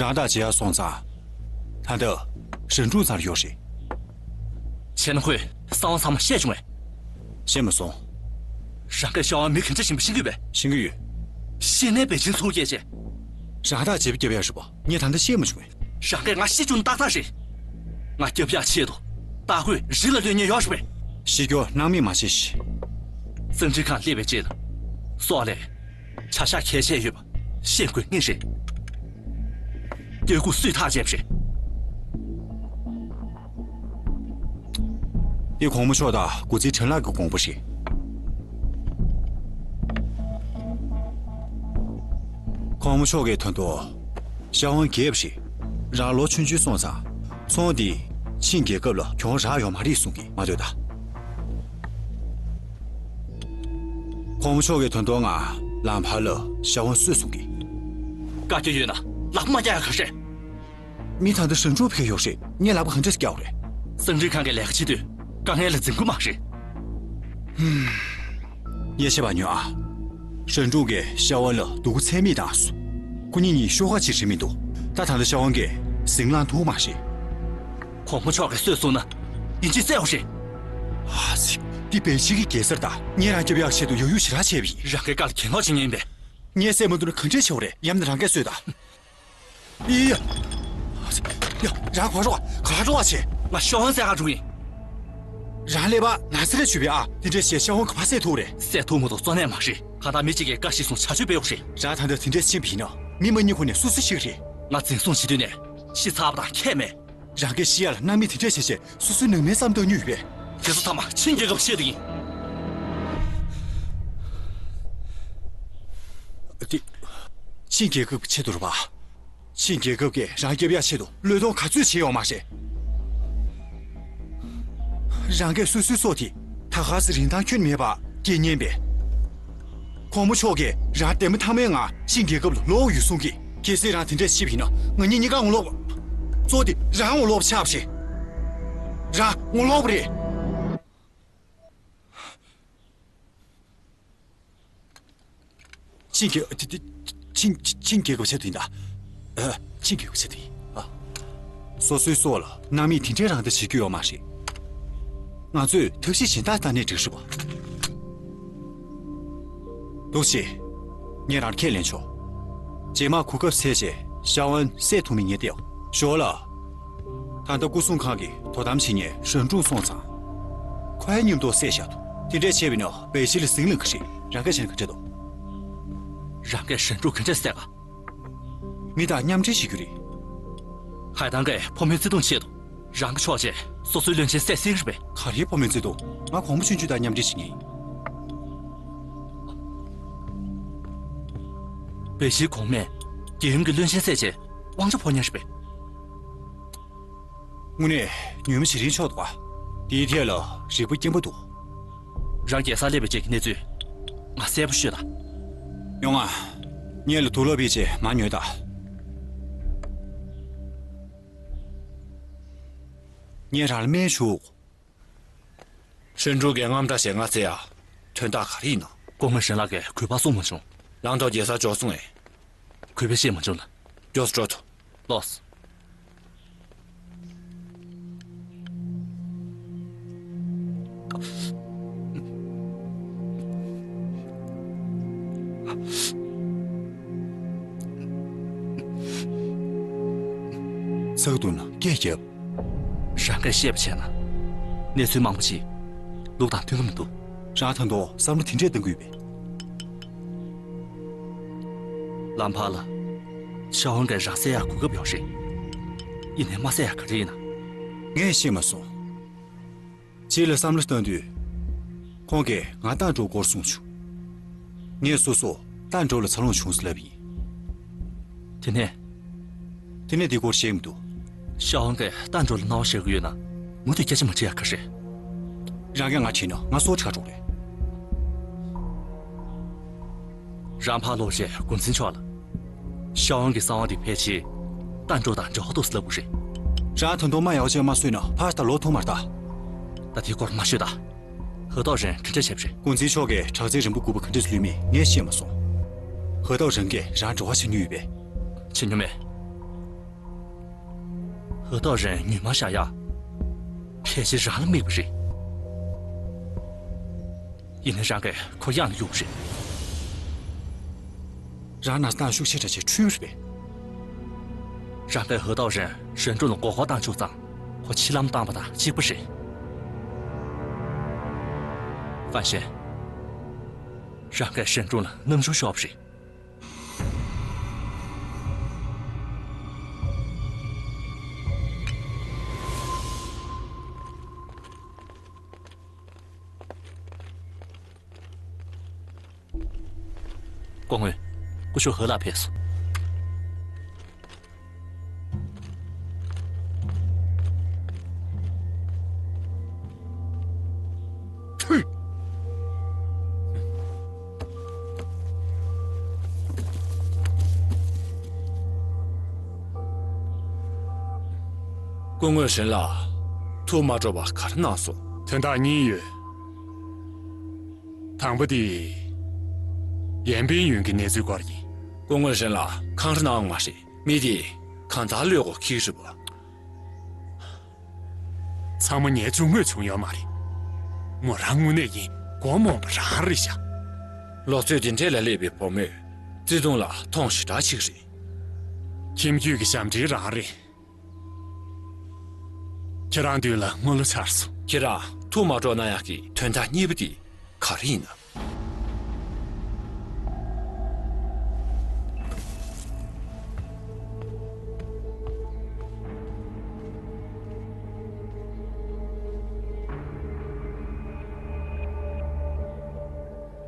རང་དང་མཇལ་ཡག་སོང་ཙང་། ད་ལྟ་ཧྲན་ཀྲུང་ཚང་ཡོད་རེད། བྱས་ན་ཁོས་གསང་བ་ཚང་མ་བཤད་བྱུང་བས། བཤད་མ་སོང་། རང་གིས་ཤ་ཝན་མི་ག་འདྲ་ཞིག་ཡིན་པ་ཤེས་ཀྱི་ཡོད་པས། ཤེས་ཀྱི་ཡོད། ཤེས་ནས་པེ་ཅིན་ཚུར་སྐྱེལ་བྱས། རང་དང་བྱེད་པ་རྒྱབ་ཡག་རེད་པ། ངས་ད་ལྟ་བཤད་མ་བྱུང་བས། རང་གིས་ང་ཤི་བཅུག་ན་ཏག་ཏག་རེད། ང་སྐྱོབ་ཡག་ཆེད་དུ་རྟ་རྒོད་རི་ལ་གློད་མཁན་ཡོད་རེད་པས། ཤི་སྐྱོ་སྣང་མེད་མ་བྱེད་ཤིག། གསང་འཕྲིན་ཁང་སླེབས་པའི་རྗེས་ལ། སོག་ལས་བྱ་གཞག་གལ་ཆེ་ཡོད་པ་ཤེས་དགོས་ངེས་རེད། སྐྱག་ཁུག་སུས་ཐག་བཅད་པ་རེད། འདི་གོང་མ་མཆོག་དང་འགོ་འཛིན་ཁྲེན་ལགས་ཀྱི་དགོངས་པ་རེད། གོང་མ་མཆོག་གིས་ད་དུང་ཤ་ཝན་རྒྱས་པ་རེད། རང་ལོ་ཆུང་ཆུང་སོང་ཙང་ཚོང་འདི་ཆིན་རྒྱལ་ཁབ་ལ་གྱོང་རག་ཡོད་མ་རེད་གསུང་གི་མ་འདོད་ད། གོང་མ་མཆོག་གིས་ད་དུང་ང་ལམ་བར་ལ་ཤ་ཝན་གསོད་གསུང་གི། བཀའ་རྒྱ་ཡོད་ན་ལག་པ་མ་བཀྱག་ཡ་ག་རེ། མི་ད་ལྟ་ཧྲན་ཀྲུང་ཕེབས་ཡོད་རེད། ངས་ལག་པ་ག་འདྲས་བཀྱག་དགོས་རེད། གསང་འཕྲིན་ཁང་གི་ལས་ཀ་བྱེད་དུས་དཀའ་ངལ་ལ་འཛེམ་དགོས་མ་རེད། ངས་བཤད་པ་ཉོན་ཨ། ཧྲན་ཀྲུང་གིས་ཤ་ཝན་ལ་སྡུག་པོ་ཚད་མེད་བཏང་སོང་། ཁོ་གཉིས་གཉིས་ཤོག་ཁ་གཅིག་བྱེད་མི་འདུག། ད་ད་ལྟ་ཤ་ཝན་གྱིས་ཟིང་ལངས་ཐུབ་མ་རེད། གོང་མ་མཆོག་གིས་གསོད་སོང་ན་ཡིན་གཅིག་བསད་དགོས་རེད། ཨ་ཙི། འདི་པེ་ཅིན་གྱི་རྒྱལ་ས་རེད་ད། ངས་རང་སྐྱོབ་ཡག་ཆེད་དུ་ཡོད་ཡོད་ཞེ་དྲག་བྱས་པ་ཡིན། རང་གིས་བཀའ་ལ་གྱེན་ལོག་བྱེད་མཁན་ཡིན་པས། ངས་བསད་མ་ཐུབ་ན་ག་འདྲས་བྱེད་དགོས་རེད། ཡང་ན་རང་གིས་གསོད་ད། ཡ། ཡ། ག་པར་འགྲོ་བ། ག་པར་འགྲོ་བ་བྱེད། ང་ཤ་ཝན་བསད་ག་འགྲོ་གི་ཡིན། རང་ཀླད་པ་ན་ཚ་རེད་བྱུས་པས་ཨ། དེ་འདྲས་བྱས་ཤ་ཝན་ག་པར་བསད་ཐུབ་རེད། བསད་ཐུབ་མ་ཐུབ་གཙོ་གནད་མ་རེད། གང་ལྟར་མི་གཅིག་གིས་བཀའ་ཞིག་སོང་བྱ་སྤྱོད་སྤེལ་དགོས་རེད། རང་ད་ལྟ་དེ་འདྲས་ཕྱིན་པ་ཡིན་ན་མི་མ་རྙེད་ཁོ་ནས་སུ་སུ་ཤི་གི་རེད། ང་འཛིན་བཟུང་བྱེད་དུས་ནས་ཤི་ཚར་བ་དང་ཁྱད་མེད། རང་གིས་ཤི་ཡག་ལ་སྣང་མེད་དེ་འདྲས་བྱས་བྱས་སོ་སོའི་ནང་མི་བསམ་བཏང་མྱོང་ཡོད་པས། དེ་ཚོ་ཚང་མ་ཆིན་རྒྱལ་ཁབ་ཆེད་དུ་ཡིན། དེ། ཆིན་རྒྱལ་ཁབ་ཀྱི་ཆེད་དུ་རེད་པ། ཆིན་རྒྱལ་ཁབ་ཀྱིས་རང་སྐྱོབ་ཡག་ཆེད་དུ་བློས་གཏོང་ག་ཚོད་བྱས་ཡོད་མ་རེད། རང་གིས་སོ་སོའི་སྲོག་དེ་ད་ག་སེ་རིན་ཐང་ཁྱོན་མེད་པ་སྐྱེལ་ཉན་པས། གོང་མ་མཆོག་གིས་རང་འདས་མ་ཐག་མའི་ངང་ཆིན་རྒྱལ་ཁབ་ལ་ལོག་ཡོད་གསུང་གི། གལ་སྲིད་རང་དེ་འདྲས་བྱེད་པ་ཡིན་ན་ང་གཉིས་གཉིས་ཀ་ངོ་ལོག་པ། གཙོ་བོ་དེ་རང་ངོ་ལོག་པ་ཆགས་པ་རེད། རང་ངོ་ལོག་པ་རེད། ཆིན་རྒྱལ། ཆིན། ཆིན་རྒྱལ་ཁབ་ཆེད་དུ་ཡིན་ད། ཨ། ཆིན་རྒྱལ་ཁབ་ཆེད་དུ་ཡིན། ཨ། སོ་སོའི་སྲོག་ལ་སྣང་མེད་དེ་འདྲའི་རང་དག་བྱེད་རྒྱུ་ཡོད་མ་རེད། ང་ཚོས་ཐབས་ཤེས་གཞན་དག་བཏང་ནས་འགྲིག་རེད་པ། འདུག་སེ། ངས་རང་ཁས་ལེན་ཆོག་རྗེས་མ་གོ་སྐབས་འཚོལ་བྱས་ཤ་ཝན་བསད་ཐུབ་མིན་ངས་བལྟའོ། ཞོར་ལ། ད་ལྟ་སྐུ་སྲུང་ཁང་གི་དོ་དམ་བྱེད་མཁན་ཧྲན་ཀྲུང་སོང་ཙང་། ཁོ་ཡང་མཉམ་དུ་བསད་བཞག་འདུག་དེ་འདྲས་བྱས་པ་ཡིན་ན་པེ་ཅིན་ལ་ཟིང་ལངས་ཀྱི་རེད། རང་གིས་བྱས་ན་ག་འདྲས་འདུག་རང་གིས་ཧྲན་ཀྲུང་ག་འདྲས་བསད་ག་མི་དང་མཉམ་འབྲེལ་བྱེད་རྒྱུ་རེད། ཧའེ་ཐང་གིས་ཕོ་མོའི་བརྩེ་དུང་ཆེད་དུ། རང་གི་ཕྱོགས་བྱས་སོ་སོའི་བློན་ཆེན་བསད་ཟིན་རེད་པས། ག་རེའི་ཕོ་མོའི་བརྩེ་དུང་། ང་གོང་མ་ཆུང་ཆུང་དང་མཉམ་འབྲེལ་བྱེད་མཁན་ཡིན། པེ་ཅིན་གོང་མས་རྒྱལ་ཡུམ་གྱི་བློན་ཆེན་བསད་བྱས་དབང་ཆ་འཕྲོག་མཁན་རེད་པས། དངོས་གནས་ཉོན་མོངས་བྱེད་རིན་ཆོག་འདུག་ག་དེའི་ཐད་ལ་རིག་པ་སྐྱེན་པོ་འདུག་རང་རྒྱལ་ས་སླེབས་པའི་རྗེས་ཀྱི་གནས་ཚུལ་ང་གསལ་པོ་ཤོད་དང་། ཡོང་ང་། ངེད་ལ་དུག་ལོག་ཕུད་བྱས་མར་ཉོན་དང་། ངས་རང་ལ་སྨན་ཞུ། ཧྲན་ཀྲུང་གིས་དངངས་སྐྲག་བྱེད་ང་ཚེ་ཡ། དོན་དག་ག་རེ་ཡིན་ནམ། སྐུ་ངོ་ཧྲན་ལགས་ཀྱིས་གུས་པ་གསུང་མ་བྱུང་། ལང་ཐོག་རྒྱལ་སར་འབྱོར་སོང་ངས། གུས་པས་བཤད་མ་བྱུང་ལ། མགྱོགས་སུ་འགྲོ་ཐུབ། ལོས། ཚགས་འདུག་ན་སྐད་རྒྱབ། རང་གིས་བཤད་པ་བྱས་ན། གནས་ཚུལ་མང་པོ་ཞིག་ལུགས་དང་མཐུན་གྱི་མི་འདུག་རང་ད་དུང་བསམ་བློ་དེ་འདྲས་གཏང་གི་ཡོད་པས། ལམ་བར་ལ། ཤ་ཝན་གྱིས་རང་བསད་ཡག་གོ་སྐབས་ཡོད་རེད། ཡིན་ནའི་མ་བསད་ཡག་ག་རེ་ཡིན་ན། ངས་ཤེས་མ་སོང་། རྗེས་ལ་བསམ་བློ་བཏང་དུས། ཁོང་གིས་ང་ཏན་ཀྲོའུ་སྐོར་གསུངས་བྱུང་། ངས་སོ་སོ་ཏན་ཀྲོའུ་ལ་འཚར་ལོངས་བྱུང་ཟེར་ལབ་ཡིན། དེ་ནས། དེ་ནས་འདི་སྐོར་བཤད་མི་འདུག་ཤ་ཝན་གྱིས་ཏན་ཀྲོའུ་ལ་སྣང་བ་བཞག་གི་ཡོད་ན། མུ་མཐུད་སྐད་ཆ་མ་དྲི་ཡག་ག་རེད། རང་གིས་ང་དྲིས་ན་ང་སྲོག་ཁྲིམས་འགལ་འགྲོ་གི་རེད། རང་ཕར་ལོག་རྗེས་འགོ་འཛིན་མཆོག་ལ། ཤ་ཝན་གྱི་གསང་བ་འདི་ཕལ་ཆེར་ཏན་ཀྲོའུ་དང་འབྲེལ་བ་འདུག་ཟེར་ལབ་དགོས་རེད། རང་ད་དུང་རྨ་ཡག་པོ་བྱས་མ་བཟོས་ན་ཕར་ད་ལོག་ཐུབ་མ་རེད་ད། ད་དེའི་སྐོར་མ་ཤོད་ད། ཧེ་ཏའོ་ཧྲན་ག་འདྲ་བྱས་པ་རེད། འགོ་འཛིན་མཆོག་གིས་དྲག་རྩལ་རིམ་པ་དགུ་པ་ག་འདྲས་བླུས་མིན་ངས་ཤེས་མ་སོང་། ཧེ་ཏའོ་ཧྲན་གྱིས་རང་འབྲེལ་བ་བྱེད་མྱོང་ཡོད་པས། བྱེད་མྱོང་མེད། ཧེ་ཏའོ་ཧྲན་ཉུལ་མ་བཞག་ཡ། ཕལ་ཆེར་རང་ལ་དམིགས་པ་རེད། ཡིན་ནའི་རང་གིས་ཁོ་གཡང་ལ་གཡུགས་པ་རེད། རང་ན་ཚ་ཤུགས་ཆེ་དྲགས་བྱས་འཁྲུལ་པ་རེད་པས། རང་གིས་ཧེ་ཏའོ་ཧྲན་ཧྲན་ཀྲུང་ལ་མགོ་སྐོར་བཏང་བཅུག་ཙང་ཁོ་འཆི་ལམ་བཏང་པ་དང་གཅིག་པ་རེད། ཧྥན་ཞན། རང་གིས་ཧྲན་ཀྲུང་ལ་སྣང་ཆུང་ཤོར་བ་རེད། སྐུ་ངོ། སྐུ་ཞབས་ཧེ་ལགས་ཕེབས་སོང་། ཐུ། སྐུ་ངོ་ཧྲན་ལགས། ཐུགས་མ་སྤྲོ་བ་ག་རེ་གནང་སོང་། དོན་དག་གཉིས་ཡོད། དང་པོ་དེ། ཡན་པིན་ཡུན་གྱི་གནས་ཚུལ་སྐོར་ཡིན། སྐུ་ངོ་ཧྲན་ལགས་འཁང་ར་གནང་མ་རེད། མི་དེ་གང་ལྟར་བློས་འགོ་འཁྱེར་རེད་པ། ཚང་མ་ངའི་མཇུག་ངོས་བྱུང་ཡོད་མ་རེད། མོ་རང་དངོས་གནས་ཡིན་མགོ་རྨོངས་པ་རང་རེད་ཤག་ལོ་ཚོད་དེ་འདྲས་ལ་སླེབས་པའི་བུ་མོས་བརྩེ་དུང་ལ་མཐོང་ཞེ་དྲག་ཅིག་རེད། ཁྱིམ་རྒྱུད་ཀྱི་ཞབས་འདྲེན་རང་རེད། ཁྱེད་རང་མདུན་ལ་ངོ་ལོག་ཚར་སོང་། ཁྱེད་རང་ཐུགས་མ་སྤྲོ་གནང་ཡག་གི་དོན་དག་གཉིས་པ་དེ་ག་རེ་ཡིན་ནམ།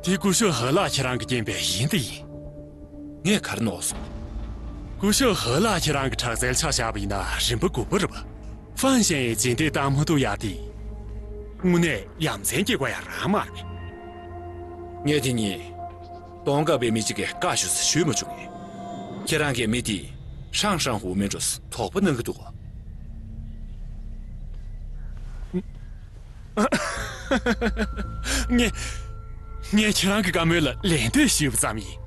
དེ་སྐུ་ཞབས་ཧེ་ལགས་ཁྱེད་རང་གི་རྐྱེན་པས་ཡིན་དང་ཡིན། ངས་ག་རེ་ནོར་སོང་། སྐུ་ཞབས་ཧེ་ལགས་ཁྱེད་རང་གི་དྲག་རྩལ་ཆ་བཞག་པ་ཡིན་ན་རིམ་པ་དགུ་པ་རེད་པ། ཧྥན་ཞན་ཡིས་རྗེས་འདེད་བཏང་མ་ཐུབ་ཡག་དེ། དངོས་གནས་ཡ་མཚན་སྐྱེ་དགོས་ཡག་རང་མ་རེད། ངས་དེ་གཉིས་གདོང་དཀར་པོའི་མི་གཅིག་གིས་བཀའ་ཞུ་ཟེར་ཞུས་མ་བྱུང་ངས། ཁྱེད་རང་གིས་མི་དེ་ཧྲང་ཧྲང་ཧུའུ་མིན་འགྲོ་དོགས་པ་གནང་གི་འདུག་ག་ངས། ངས་ཁྱེད་རང་གི་བཀའ་མོལ་ལ་ལན་འདེབས་ཞུས་པ་ཙམ་ཡིན།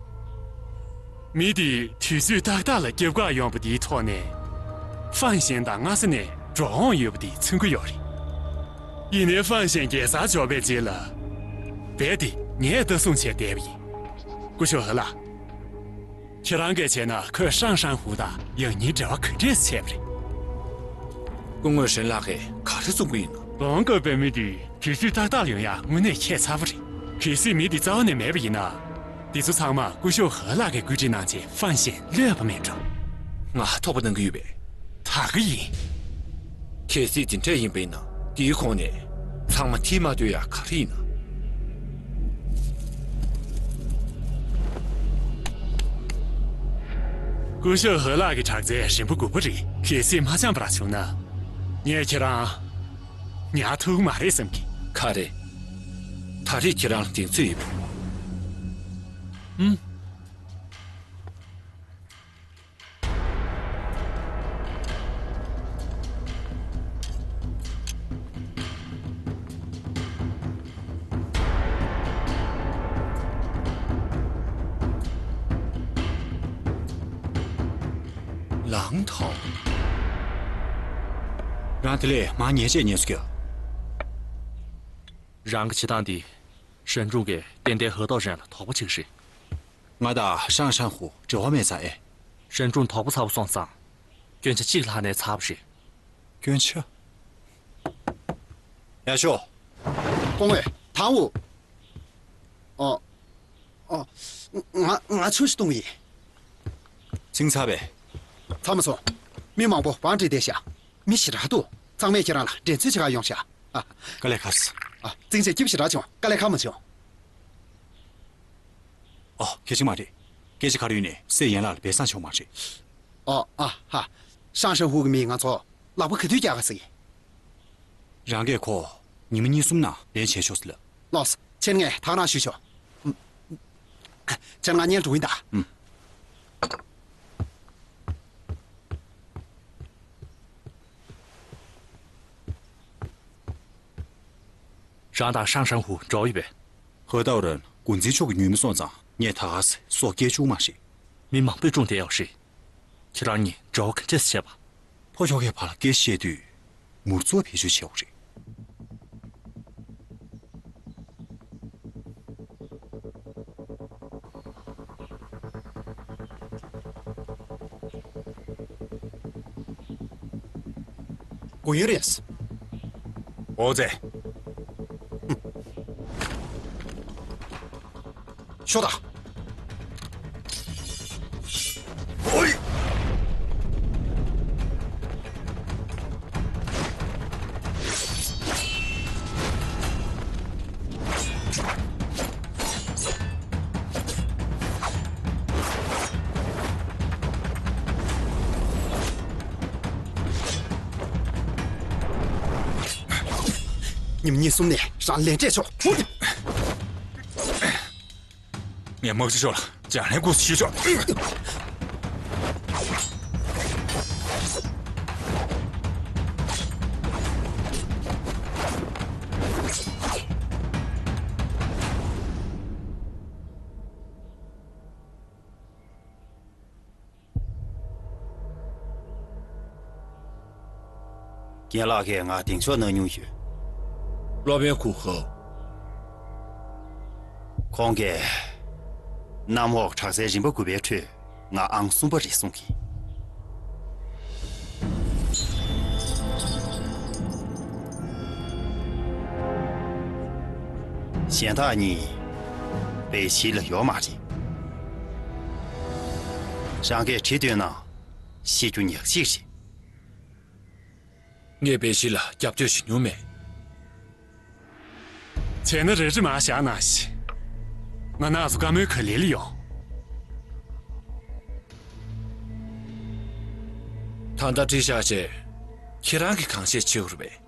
མི་དེས་དུས་ཚོད་ཏག་ཏག་ལ་སྐྱབས་ཁ་ཡོང་པ་དེའི་ཐོག་ནས། ཧྥན་ཞན་དང་སྔ་ས་ནས་འགྲོ་འོང་ཡོད་པ་དེ་མཚོན་གྱི་ཡོད་རེད། ཡིན་ནའི་ཧྥན་ཞན་རྒྱལ་སར་འབྱོར་བའི་རྗེས་ལ། རྦད་དེ་ངས་ལྟ་སྲུང་བྱས་བསྡད་པ་ཡིན། སྐུ་ཞབས་ཧེ་ལགས། ཁྱེད་རང་གིས་བྱས་ན་ཁོས་ཧྲང་ཧྲང་ཧུའུ་དང་ཡང་སྙིང་འབྲེལ་བ་ག་འདྲས་བྱས་པ་རེད། སྐུ་ངོ་ཧྲེན་ལགས་ཀྱིས་ག་རེ་གསུང་གི་ཡིན་ནམ། ལོང་བཀོད་པའི་མི་དེས་དུས་ཚོད་ཏག་ཏག་ལ་ཡོང་ཡག་དངོས་གནས་ཁྱད་མཚར་པོ་རེད། གལ་སྲིད་མི་དེ་རྩ་བ་ནས་མེད་པ་ཡིན་ན། འདི་ཚོ་ཚང་མ་སྐུ་ཞབས་ཧེ་ལགས་ཀྱིས་བཀོད་སྒྲིག་གནང་བྱས་ཧྥན་ཞན་གློད་པ་མིན་འགྲོ། ང་ཐོགས་པ་གནང་གི་ཡོད་པས། ད་གི་ཡིན། གལ་སྲིད་དེ་འདྲ་ཡིན་པ་ཡིན་ན། དེའི་ཁོངས་ནས་ཚང་མ་ཐིག་མ་ཐོན་ཡག་ག་རེ་ཡིན་ན། སྐུ་ཞབས་ཧེ་ལགས་ཀྱི་དྲག་རྩལ་རིམ་པ་དགུ་པ་རེད། གལ་སྲིད་མ་འཆམ་པ་ར་བྱུང་ན། ངས་ཁྱེད་རང་ཉར་ཐུབ་མ་རེད་བསམ་གི། ག་རེ། ད་རེས་ཁྱེད་རང་ལ་གདེང་ཚོད་ཡོད་པས། ཨུམ། ལང་ཐོ། རང་དེ་ལས་མ་ཉེས་ཆད་ཉེས་སུ་སྐྱོ། རང་གི་བྱེད་སྟངས་འདི་ཧྲན་ཀྲུང་གིས་ཏན་ཏན་ཧེ་ཏོ་ཧྲན་ལ་དོགས་པ་བྱེད་ཀྱི་རེད། ང་དང་ཧྲང་ཧྲང་ཧུ་འབྲེལ་བ་མེད་ཙང་ཨེ། ཧྲན་ཀྲུང་དོགས་པ་ཚ་པོ་སོང་ཙང་། སྐྱོན་ཆ་གཅིག་ལྷག་ནས་ཚར་བ་རེད། སྐྱོན་ཆ། ཡ་ཤོ། སྐུ་ངོ་ཐང་ཝུ། ཨོ། ཨོ། ང་ང་ཆུ་ཞིག་བཏུང་ཡིན། ཚིང་ཚ་བས། ཚ་མ་སོང་། མི་མང་པོ་བང་བསྒྲིགས་བསྡད་ཤག་མི་ཞེ་དྲག་འདུག་ཚང་མས་ཁྱེད་རང་ལ་འགྲན་རྩོད་བྱེད་ག་ཡོང་ཤག་ཨ། དཀའ་ལས་ཁག་སོང་། ཨ། ཚིང་ཆེ་སྐྱིབས་ཞེ་དྲག་བྱུང་། དཀའ་ལས་ཁག་མ་བྱུང་། ཨོ། གལ་ཆེན་མ་རེད། སྐད་ཆ་ག་རེ་ཡོད་ནས་སེ་ཡན་ལགས་ལ་སྦས་གསང་བྱུང་མ་རེད། ཨོ། ཨ་ཧ། ཧྲང་ཧྲང་ཧུའུ་གི་མིས་ང་ཚོ་ལག་པ་ག་དུས་རྒྱག་ག་ཟེར་གི། རང་གིས་ཁོ་ཉི་མ་གཉིས་གསུམ་ནང་ལན་བྱས་ཆོག་ཟེར་ལབ། ལགས་སོ། ཁྱེད་ངས་ཐག་རང་ཞུས་ཆོག་ཁྱེད་ང་གཉེན་འགྲོ་ཡིན་ད། ཨུམ། རང་དང་ཧྲང་ཧྲང་ཧུ་འགྲོགས་ཡོད་པས། ཧོ་ཏའོ་རན་འགོ་འཛིན་མཆོག་གི་ཉུལ་མ་སོང་ཙང་ངས་ད་ག་སེ་སྲོག་སྐྱེལ་བཅུག་མ་རེད། མི་མང་པོས་སྲུང་བསྡད་ཡོད་རེད། ཁྱེད་རང་གཉིས་འབྲེལ་བ་ག་འདྲས་བྱས་པ། ཕོ་ཁྱོ་གས་ཕར་ལ་སྐད་བཤད་དུས་མུར་ཚོ་བེད་སྤྱོད་བྱས་ཡོད་རེད། གུ་ཡོན་རེད། ཨོ་ཙེ། ཤོག་དང་། ཨོ་ཡི། ཉིན་གཉིས་གསུམ་ནས་རང་ལན་སྤྲད་ཆོག་ངས་དམག་སྤྱི་མཆོག་ལ་ལྗགས་ལན་དགོས་སུ་ཞུས་ཆོག་རྒན་ལགས་ཀྱིས་ང་གདེང་འཇོག་གནང་མྱོང་ཡོད། སློབ་དཔོན་གུ་ཧོ། ཁོང་གིས་གནམ་འོག་དྲག་རྩལ་རིམ་པ་དགུ་པའི་ཁྲོད་ང་ཨང་གསུམ་པ་རེད་གསུང་གི། གཞན་དག་གཉིས་པེ་ཅིན་ལ་ཡོད་མ་རེད། རང་གིས་དྲི་འདོད་ན་ཤེས་རྒྱུ་ཉག་གཅིག་རེད། ངས་པེ་ཅིན་ལ་རྒྱབ་སྐྱོར་བྱེད་མྱོང་མེད། བྱས་ན་རེ་རེ་མར་བཞག་གནང་ཞིག་ང་ནག་སུ་བཀའ་མོལ་ག་ལེ་ལ་ཡོང་། ད་ལྟ་བྲིས་བཞག་རྗེས་ཁྱེད་རང་གིས་གང་བཤད་བྱེད་དགོས་རེད་པས།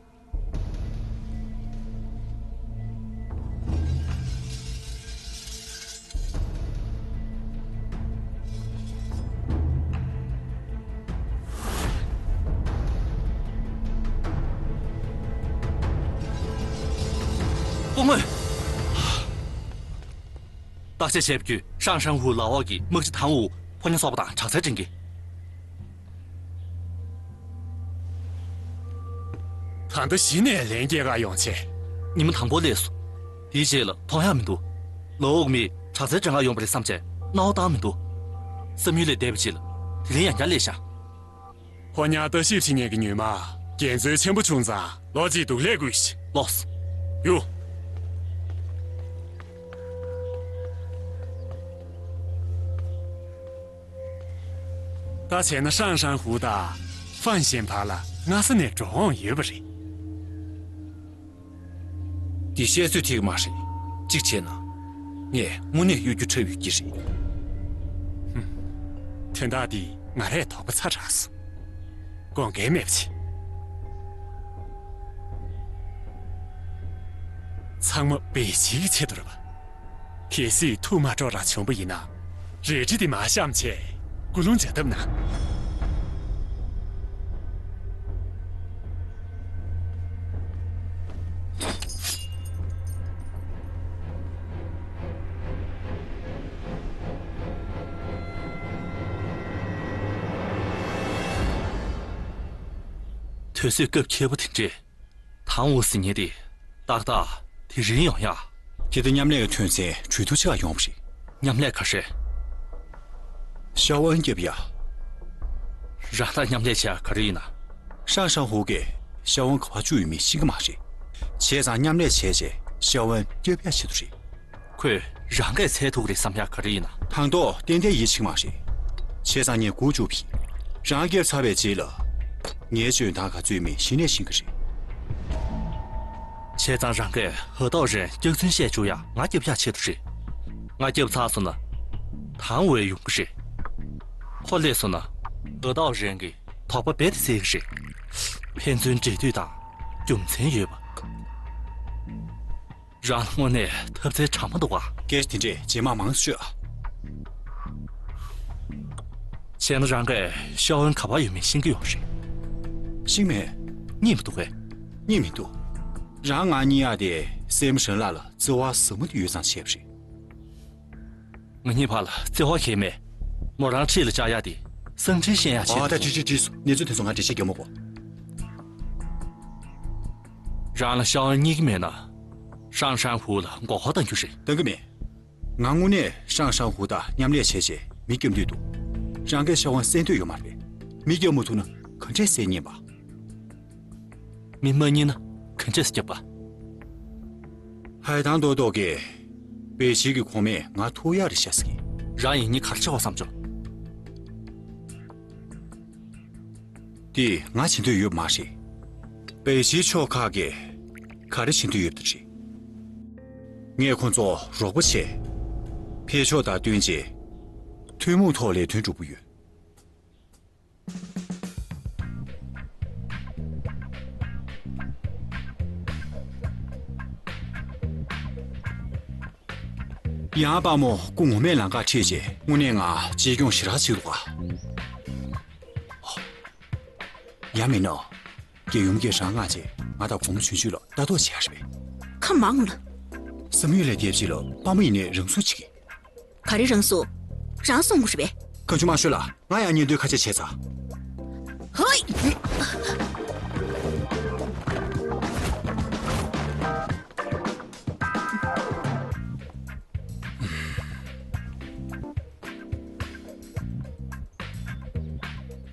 དངོས། བརྟག་དཔྱད་བྱས་པ་བརྒྱུད་ཧྲང་ཧྲན་ཧུའུ་ལག་འོག་གི་དམག་སྤྱི་ཐང་ཝུ་ཕོ་ཉ་སོག་པོ་དང་དྲག་རྩལ་འགྲན་གྱི། ད་ལྟ་གཞི་ནས་ལན་སྐྱེལ་ག་ཡོང་ཆེ། ཉི་མ་དང་པོ་སླེབས་སོང་། དེའི་རྗེས་ལ་མཐོང་ཡག་མི་འདུག་ལག་འོག་མི་དྲག་རྩལ་འགྲན་ག་ཡོང་པ་རེད་བསམ་བྱས་སྣང་བ་བཏང་མི་འདུག་བསམ་ཡུལ་ལས་འདས་པ་ཅིག་ལ་དེ་རིང་ཡང་བསྐྱར་སླེབས་ཤག་ཕོ་ཉ་ལྟ་ཞིབ་བྱེད་མཁན་གྱི་ཉུལ་མ། རྒྱལ་འཛོལ་ཆེན་པོ་བྱུང་ཙང་ལོ་གཅིག་སྡུག་ལས་དགོས་ཤིག་ལོས། ཡོ། ད་བྱས་ན་ཧྲང་ཧྲན་ཧུའུ་དང་ཧྥན་ཞན་བར་ལ་སྔ་ས་ནས་འགྲོ་འོང་ཡོད་པ་རེད། འདི་བཤད་ཚོད་ཐིག་མ་རེད། གཅིག་བྱས་ན། ངས་དངོས་གནས་གཡོ་སྒྱུ་འཁྲབ་ཡོད་ཀྱི་རེད། ཧུམ། དོན་དག་འདི་ང་རས་དོགས་པ་ཚ་དྲགས་སོང་། དགོངས་འགལ་མེད་པ་བྱེད། ཚང་མ་བེ་ཤི་གི་ཆེད་དུ་རེད་པ། གལ་སྲིད་ཐུགས་མ་སྤྲོ་ར་བྱུང་པ་ཡིན་ན། རལ་གྲི་དེ་མར་བཤམས་བྱས་སྐུ་རླུང་འཇག་ཐབས་གནང་། དུས་ཚོད་སྐབས་འཁེལ་པོ་དེ་འདྲས། དང་བོ་ཟེར་མཁན་དེ་ཏག་ཏག་དེ་རིང་ཡོང་ཡ། དེ་ལྟར་མཉམ་ལས་ཀྱི་དོན་ཚན་གྲོས་བསྡུར་བྱེད་ག་ཡོང་བ་རེད། མཉམ་ལས་ག་རེ། ཤ་ཝན་སྐྱབས་ཡ། རང་དང་མཉམ་ལས་བྱེད་ཡ་ག་རེ་ཡིན་ན། ཧྲང་ཧྲན་ཧུའུ་གིས་ཤ་ཝན་ག་པར་བཅུག་ཡོད་མེད་ཤེས་ཀྱི་མ་རེད། བྱས་ཙང་མཉམ་ལས་བྱས་རྗེས་ཤ་ཝན་སྐྱབས་ཡ་ཆེད་དུ་རེད། ཁོས་རང་གིས་འཚོལ་ཐུབ་ཀྱི་རེད་བསམ་ཡ་ག་རེ་ཡིན་ན། དང་ཐོག་ཏན་ཏན་ཡིད་ཆེས་མ་རེད། བྱས་ཙང་ངས་སྒུག་བཅུག་གི། རང་སྐྱབས་ཚར་བའི་རྗེས་ལ། ངའི་འཇོན་ཐང་ག་ཚོད་མེད་གཞི་ནས་ཤེས་ཀྱི་རེད། བྱས་ཙང་རང་གིས་ཧེ་ཏའོ་རེན་སྐྱག་རྫུན་བཤད་བཅུག་ཡ་ང་སྐྱབས་ཡ་ཆེད་དུ་རེད། ང་སྐྱབས་ཚར་སོང་ན། དང་ཝེ་ཡོང་གི་རེད། ཁོ་སླེབས་སོང་ན། ཧེ་ཏའོ་རེན་གྱི་དོགས་པ་རྦད་དེ་སེལ་གྱི་རེད། ཕན་ཚུན་འབྲེལ་མཐུད་དང་རྒྱུ་མཚན་ཡོད་པ། རང་ལ་དངོས་གནས་ཐབས་རྩལ་དྲང་མོ་འདུག་ག་སྐད་ཆ་དེ་འདྲས་རྗེས་མ་མང་ཤོས་ཨ། བྱས་ན་རང་གིས་ཤ་ཝན་ག་པར་ཡོད་མེད་ཤེས་ཀྱི་ཡོད་རེད། ཤེས་མེད། རྙེད་མི་འདུག་གས། རྙེད་མི་འདུག་རང་ང་གཉིས་ཡ་དེ་སྲས་མོ་ཧྲན་ལགས་ལ་བརྩེ་བ་ཟབ་མོ་དེ་ཡོད་ཙང་བྱས་པ་རེད། ང་གཉིས་བར་ལ་བརྩེ་བ་གང་ཡང་མེད། མོ་རང་འཁྲིས་ལ་བཅར་ཡ་དེ་གསང་འཕྲིན་བཤད་ཡ་ཆེད་ཨ་ད་དུ། ཁྲིག་ཁྲིག་ཁྲིག་སོང་། གནས་ཚུལ་དེ་ཚོ་ང་འགྲེལ་བཤད་རྒྱག་མ་དགོས། རང་ལ་ཤ་ཝན་རྙེད་ཀྱི་མེད་ན། ཧྲང་ཧྲན་ཧུའུ་ལ་མགོ་སྐོར་གཏང་རྒྱུ་རེད། གཏང་གི་མེད། ང་དངོས་གནས་ཧྲང་ཧྲན་ཧུའུ་དང་མཉམ་ལས་བྱས་བྱས་མི་སྐྱོབ་འདོད་འདུག་རང་གིས་ཤ་ཝན་བསད་འདོད་ཡོད་མ་རེད། མི་སྐྱོབ་མ་ཐུབ་ན་ག་འདྲས་བསད་ཉན་པ། མི་མ་རྙེད་ན་ག་འདྲས་སྐྱོབ་པ། ཧའེ་ཐང་ཏོག་ཏོག་གིས་པེ་ཞི་གི་ཁོངས་མིས་ང་ཐུག་ཡག་རེད་ཤག་ཟེར་གི། རང་ཡིན་ཉིན་ག་རེ་བྱེད་དགོས་བསམ་བྱུང་། དེ་ང་བྱེད་འདོད་ཡོད་མ་རེད། པེ་ཞི་ཕྱོགས་ཁག་གིས་ག་རེ་བྱེད་འདོད་ཡོད་པ་རེད། ངས་ཁོང་ཚོ་རོགས་པ་བྱས། འཕེལ་ཕྱོགས་དང་བསྟུན་རྗེས་ཐུན་མོང་ཐོག་ལས་དོན་སྒྲུབ་ཀྱི་ཡོད། ཡང་དཔའ་མོ་སྐུ་ངོ་མས་ལམ་ཁ་ཁྲིད་རྗེས་དངོས་གནས་ང་གཅེས་སྐྱོང་ཞེ་དྲག་བྱེད་འདུག་ག་ཡང་མིན་ན། རྒྱལ་ཡུམ་གྱིས་རང་མངགས་རྗེས་ང་དང་གོང་མ་ཆུང་ཆུང་ལ་ལྟ་རྟོག་བྱེད་ཡ་རེད་པས། ཁ་མང་ལ། བསམ་ཡུལ་ལས་འདས་པ་ཅིག་ལ་དཔའ་མོ་ཡིན་ནའི་རང་སྲུང་བྱེད་ཀྱི། ག་རེ་རང་སྲུང་། རང་སྲུང་དགོས་རེད་པས། གང་བྱུང་མ་ཤོད་ལ། ང་ཡང་ཉན་འདོད་ཁ་ཆད་བྱས་ཚར། ཧོ་ཡི།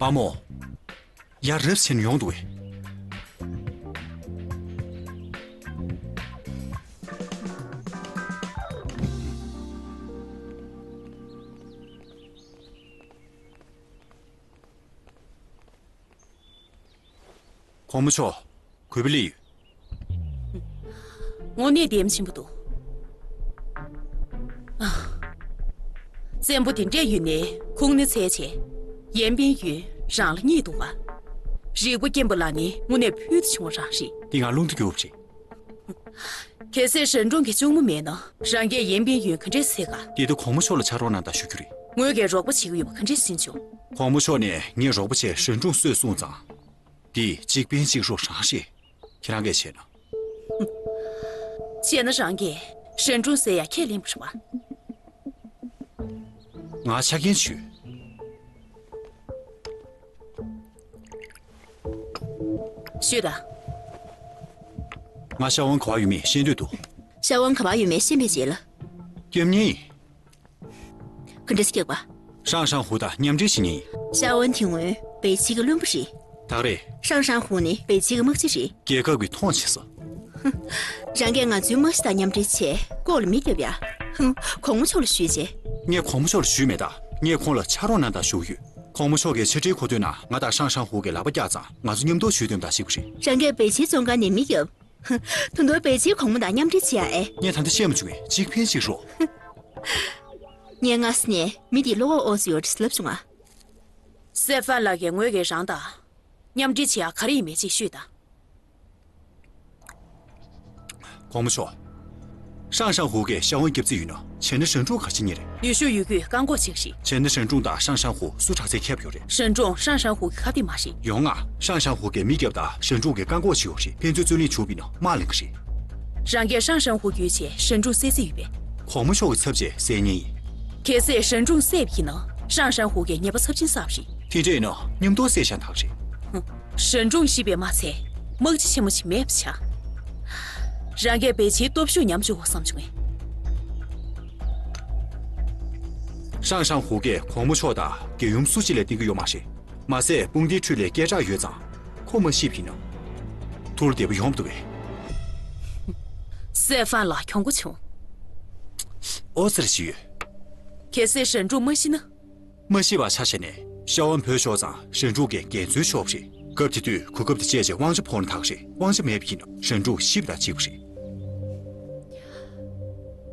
དཔའ་མོ། ཡར་རེབ་ཕྱིན་ཡོང་འདུག་གས། གོང་མ་མཆོག་གུས་པ་ལེགས་ཡོད། དངོས་གནས་ལྡེམ་ཆེན་པོ་འདུག་ཨ། བཙན་པོ་དེ་འདྲས་ཡོད་ནའི་ཁུངས་སྣེ་འཚོལ་བྱས། ཡན་པིན་ཡུན་རང་ལ་རྙེད་འདུག་པ། རིག་པ་སྐྱེན་པོ་ལ་ནི་དངོས་གནས་ཕུལ་དུ་བྱུང་བ་རང་རེད། འདི་ང་རླུང་རྟ་རྒྱུག་པ་རེད། གལ་སྲིད་ཧྲན་ཀྲུང་གི་གཅུང་མོ་མེད་ན་རང་གིས་ཡན་པིན་ཡུན་ག་འདྲས་འཚོལ་ག་དེ་དུས་གོང་མ་མཆོག་ལ་ཕྱག་རོགས་གནང་དང་ཞུ་རྒྱུ་རེད། ངོས་ཀྱིས་རོགས་པ་བྱེད་ཀྱི་ཡོད་པ་ག་འདྲས་ཤེས་བྱུང་། གོང་མ་མཆོག་ནས་ངས་རོགས་པ་བྱས་ཧྲན་ཀྲུང་གསོས་གསུངས་ཙང་། འདི་གཅིག་ཕན་གཅིག་རོགས་རང་རེད། ཁྱེད་རང་གིས་བྱས་ན། བྱས་ན་རང་གིས་ཧྲན་ཀྲུང་བསད་ཡ་ཁས་ལེན་པ་རེད་པ། ང་ཆ་རྐྱེན་ཞུས། ཤོད་དང་། ང་ཤ་ཝང་ག་པར་ཡོད་མེད་ཤེས་འདོད་འདུག། ཤ་ཝང་ག་པར་ཡོད་མེད་ཤེས་པའི་རྗེས་ལ། སྐྱབས་མཉེས་ཡིན། ག་འདྲ་ཞིག་སྐྱག་པ། ཧྲང་ཧྲང་ཧུའུ་དང་མཉམ་འབྲེལ་བྱེད་མཁན་ཡིན། ཤ་ཝན་དེ་སྔོན་པེ་ཅིན་གྱི་བློན་པོ་རེད། ད་རེད། ཧྲང་ཧྲང་ཧུའུ་ནི་པེ་ཅིན་གྱི་དམག་སྤྱི་རེད། རྒྱལ་ཁབ་ཀྱི་མཐོང་ཆེ་ས། རང་གིས་ང་ཚོའི་དམག་སྤྱི་དང་མཉམ་འབྲེལ་བྱས་ལྐོག་ལ་མི་རྒྱབ་ཡ། ཧུམ། གོང་མ་མཆོག་ལ་ཞུས་རྗེས། ངས་གོང་མ་མཆོག་ལ་ཞུས་མེད་ད། ངས་ཁོང་ལ་ཕྱག་རོགས་གནང་དང་ཞུ་གི་ཡོད། གོང་མ་མཆོག་གིས་ཕྱི་དྲིལ་གོ་ཐོས་ནང་ང་དང་ཧྲང་ཧྲང་ཧུའུ་གི་ལག་པ་བཀྱག་ཙང་ང་ཚོ་མཉམ་དུ་ཞུས་དོན་དང་གཅིག་པ་རེད། རང་གིས་པེ་ཅིན་བཙོན་ཁང་ནས་མི་རྒྱབ། ད་དུང་པེ་ཅིན་གོང་མ་དང་མཉམ་འབྲེལ་བྱེད་ཡ་ཨེ། ངས་ད་ལྟ་བཤད་མ་བྱུང་ངས་གཅིག་ཕན་གཅིག་གྲོགས། ངས་སྔ་ས་ནས་མི་དེའི་བློ་ཁོག་ཨོ་ཙི་ཡོད་ལབ་བྱུང་ང་། སེ་ཧྥན་ལགས་ཀྱིས་ངོས་ཀྱིས་རང་དང་མཉམ་འབྲེལ་བྱེད་ཡ་ག་རེ་ཡིན་མེད་ཅིག་ཤོད་དང་། གོང་མ་མཆོག། ཧྲང་ཧྲང་ཧུའུ་གིས་ཤ་ཝན་སྐྱབས་རྩིས་ཡོད་ན་བྱས་ན་ཧྲན་ཀྲུང་ག་བྱེད་ཉེ་རེད། ཡུལ་ཤུལ་ཡུལ་སྐོར་བཀག་འགོག་བྱེད་ཀྱི་རེད། བྱས་ན་ཧྲན་ཀྲུང་དང་ཧྲང་ཧྲང་ཧུའུ་སུ་དྲག་ཚད་ཁྱད་པར་ཡོད་རེད། ཧྲན་ཀྲུང་ཧྲང་ཧྲང་ཧུའུ་གི་ཁ་གཏད་མ་རེད། ཡོང་ང་། ཧྲང་ཧྲང་ཧུའུ་གིས་མི་རྒྱབ་དང་ཧྲན་ཀྲུང་གིས་བཀག་འགོག་བྱེད་ཡོད་རེད། ཕན་ཚུན་རྩོད་གླེང་བྱུང་བ་ཡིན་ན་དམག་ལེན་གྱི་རེད། རང་གིས་ཧྲང་ཧྲང་ཧུའུ་བརྒྱུད་བྱས་ཧྲན་ཀྲུང་བསད་རྩིས་ཡོད་པས། གོང་མ་མཆོག་གི་ཚབ་བྱས་བསད་མཁན་ཡིན། གལ་སྲིད་ཧྲན་ཀྲུང་བསད་པ་ཡིན་ན་ཧྲང་ཧྲང་ཧུའུ་གིས་ཉེས་པ་ཚབས་ཆེན་བསགས་པ་རེད། དེ་འདྲ་ཡིན་ན་མཉམ་དུ་བསད་བཞག་ཐག་རེད། ཧུམ། ཧྲན་ཀྲུང་ཤི་བས་མ་ཚད་དམག་སྤྱི་ཆེན་མོ་ཞིག་མེད་པ་ཆགས། རང་གིས་པེ་ཅིན་སྟོབས་ཤུགས་ཉམས་བཅུག་གོ་བསམ་བྱུང་ངས། ཧྲང་ཧྲང་ཧུའུ་གིས་གོང་མ་མཆོག་དང་རྒྱལ་ཡུམ་སུ་གཅིག་ལས་བསྟེན་གྱི་ཡོད་མ་རེད། མ་ཟད་དཔུང་སྡེའི་ཁྲོད་ལ་སྐད་གྲགས་ཡོད་ཙང་ཁོ་མ་ཤི་བ་ཡིན་ན་ཐུགས་ལ་བདེ་པོ་ཡོང་མི་འདུག་གས། སེ་ཧྥན་ལགས་གྱོང་གུན་བྱུང་། ཨོ་ཙི་རེ་ཞིག་ཡོད། གལ་སྲིད་ཧྲན་ཀྲུང་མ་ཤི་ན། མ་ཤི་བ་ཆ་བཞག་ནས་ཤ་ཝན་བོད་ཤོར་ཙང་ཧྲན་ཀྲུང་གིས་འགན་འཛོལ་ཤོར་བ་རེད། སྐབས་དེ་དུས་གོ་སྐབས་དེ་སྤྱད་རྗེས་དབང་ཆ་ཕོག་ན་ཐག་རེད། དབང་ཆ་མེད་པ་ཡིན་ན་ཧྲན་ཀྲུང་ཤི་བ་དང་གཅིག་པ་རེད།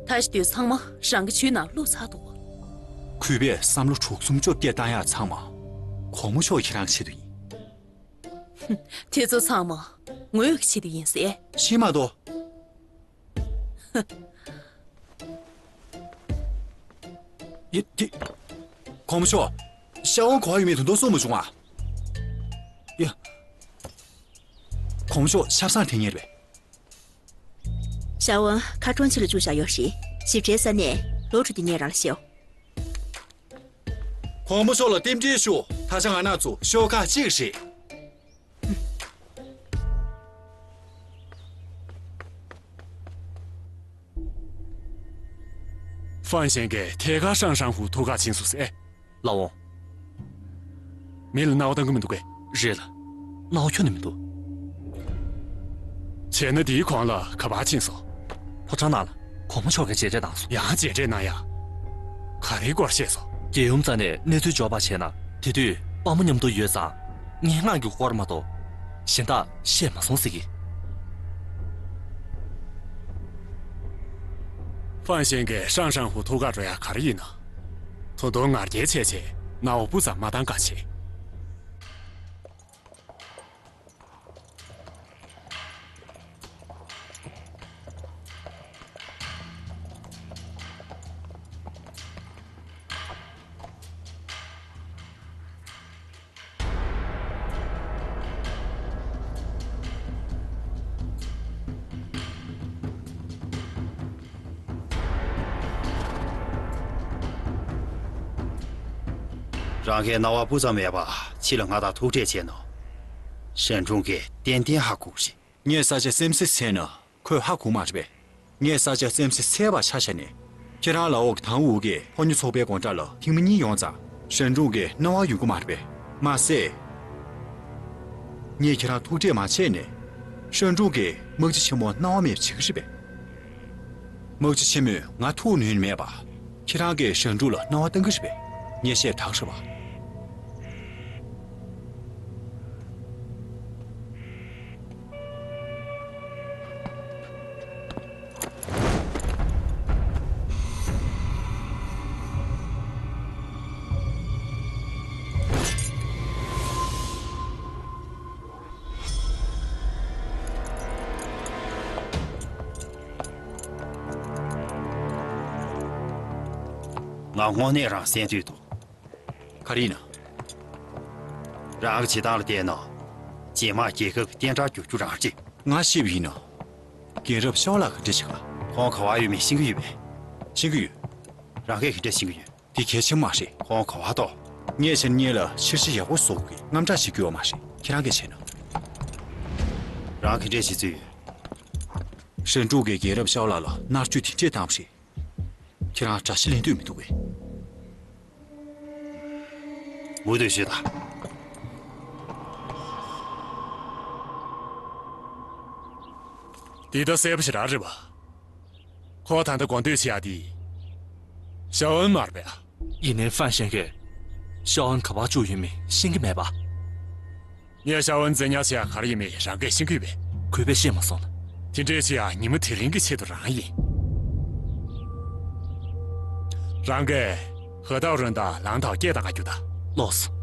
ད་ཤི་དུས་ཚང་མ་རང་གི་ཇུས་ནང་བླུགས་ཚར་འདུག། གུས་པས་བསམ་བློ་དྲུག་གསུམ་བཅོ་བརྒྱད་བཏང་ཡག་ཚང་མ་གོང་མ་མཆོག་ཁྱེད་རང་ཆེད་དུ་ཡིན། དེ་ཚོ་ཚང་མ་ངོས་ཀྱི་ཆེད་དུ་ཡིན་ཟེར། ཤི་མ་གཏོགས། ཡ་དེ། གོང་མ་མཆོག། ཤ་ཝན་ག་པར་ཡོད་མེད་ད་དུང་གསུངས་མ་བྱུང་ང་། ཡ། གོང་མ་མཆོག་ཆབ་གསང་དྲན་མཁན་རེད་པས། ཤ་ཝན་ཁ་གྲོང་ཁྱེར་ལ་བཅུག་བཞག་ཡོད་རེད། ཞིབ་ཕྲའི་ས་གནས་ལོག་འགྲོ་དུས་ངས་རང་ལ་བཤད། གོང་མ་མཆོག་ལ་རྟེན་འབྲེལ་ཞུ། ད་ཆ་ང་རང་ཚོ་ཤོག་ཁག་གཅིག་རེད། ཧྥན་ཞན་གྱིས་ཐད་ཀར་ཧྲང་ཧྲང་ཧུའུ་ཐུགས་ཁག་ཕྱིན་སོང་ཟེར། ལགས་འོང་། མི་ལ་རྣ་བ་གཏང་གི་མི་འདུག་གས། རེད་ལགས། རྣ་བ་ཁྱོན་ནས་མི་འདུག། བྱས་ན་དེའི་གོང་ལ་ག་པར་ཕྱིན་སོང་། ཕོ་བྲང་ནང་ལ་གོང་མ་མཆོག་གིས་མཇལ་འཕྲད་གནང་སོང་། ཡང་མཇལ་འཕྲད་གནང་ཡ། ག་རེའི་སྐོར་བཤད་སོང་། རྒྱལ་ཡུམ་རྩ་ནས་གནས་ཚུལ་འབྱོར་པ་བྱས་ན་དེ་དུས་དཔའ་མོ་མཉམ་དུ་ཡོད་ཙང་སྙན་ངག་གི་སྐོར་མ་གཏོགས་གཞན་དག་བཤད་མ་སོང་ཟེར་གི། ཧྥན་ཞན་གྱིས་ཧྲང་ཧྲང་ཧུའུ་ཐུག་ག་འགྲོ་ཡ་ག་རེ་ཡིན་ན། ད་དུང་ང་རྒྱལ་བྱས་བྱས་རྣ་བ་སྤུ་ཙམ་མ་བཏང་ག་བྱེད། རང་གིས་རྣ་བ་སྤུ་ཙམ་མེད་པ་ཕྱི་ལ་ང་དང་ཐུག་འཕྲད་བྱས་ན། ཧྲན་ཀྲུང་གིས་ཏན་ཏན་ཧ་གོ་གི་རེད། ངས་ས་ཆ་སེམས་གསོ་བྱས་ན་ཁོས་ཧ་གོ་མ་རེད་པས། ངས་ས་ཆ་སེམས་གསོ་བྱས་པ་ཆ་བཞག་ནས། ཁྱེད་རང་ལའོ་གི་དང་འུ་གས་ཕོ་ཉ་ཚོགས་པའི་དགོང་དག་ལ་ཐེངས་མ་གཉིས་ཡོང་ཙང་ཧྲན་ཀྲུང་གིས་རྣ་བ་ཡོད་གི་མ་རེད་པས། མ་ཟད། ངས་ཁྱེད་རང་ཐུག་འཕྲད་མ་བྱས་ནས། ཧྲན་ཀྲུང་གིས་དམག་སྤྱི་ཆེན་མོ་རྣ་བ་མེད་པ་བྱེད་ཀྱི་རེད་པས། དམག་སྤྱི་ཆེན་མོས་ང་ཐུག་ནུས་མེད་པ། ཁྱེད་རང་གིས་ཧྲན་ཀྲུང་ལ་རྣ་བ་གཏང་གི་རེད་པས། ངས་བཤད་དག་རེད་པ། ང་དངོས་གནས་རང་གསན་འདོད་འདུག། ག་རེ་ཡིན་ན། རང་གི་བྱེད་སྟངས་ལ་བལྟས་ན། རྗེས་མ་རྒྱལ་ཁབ་ཀྱི་བསྟན་དགྲར་འགྱུར་རྒྱུ་རང་རེད། ང་ཤི་བ་ཡིན་ན། རྒན་རབས་ཤའོ་ལགས་ག་འདྲ་ཞིག་ལ། ཁོང་ག་པར་ཡོད་མེད་ཤེས་ཀྱི་ཡོད་པས། ཤེས་ཀྱི་ཡོད། རང་གིས་ག་འདྲ་ཤེས་ཀྱི་ཡོད། དེ་གལ་ཆེན་པོ་མ་རེད། ཁོང་ག་པར་འདུག་ངས་ཁྱེད་གཉིས་ལ་འཆར་གཞི་ཡག་པོ་བཟོ་དགོས་ཀྱི་དངངས་སྐྲག་བྱེད་དགོས་པ་མ་རེད། ཁྱེད་རང་གིས་བྱས་ན། རང་ག་འདྲ་བྱེད་རྩིས་ཡོད། ཧྲན་ཀྲུའུ་གིས་རྒན་རབས་ཤའོ་ལགས་ལ་མནར་གཅོད་དེ་འདྲས་བཏང་བ་རེད། ཁྱེད་རང་དགྲ་ཤ་ལེན་འདོད་མི་འདུག་གས། མུ་མཐུད་ཞུས་དང་། འདི་ད་གསལ་པོ་ཞེ་དྲག་རེད་པ། ཁོ་ད་ལྟ་གོ་འདོད་བྱེད་ཡག་དེ་ཤའོ་ཨན་མ་རེད་པས། ཡིན་ནའི་ཧྥན་ཧྲན་གྱིས་ཤའོ་ཨན་ག་པར་བཅུག་ཡོད་མེད་ཤེས་ཀྱི་མེད་པ། ངས་ཤའོ་ཨན་བཙན་ཉར་བྱེད་ཡག་ག་རེ་ཡིན་མེད་རང་གིས་ཤེས་ཀྱི་ཡོད་པས། གུས་པས་བཤད་མ་སོང་ན། དེ་འདྲས་བྱེད་ཡག་ཉིན་མོ་དེ་རིང་གི་ཆེད་དུ་རང་ཡིན། རང་གིས་ཧེ་ཏའོ་རོན་དང་ལང་ཐའོ་སྐད་བཏང་ག་རྒྱུགས་དང་། ལོས།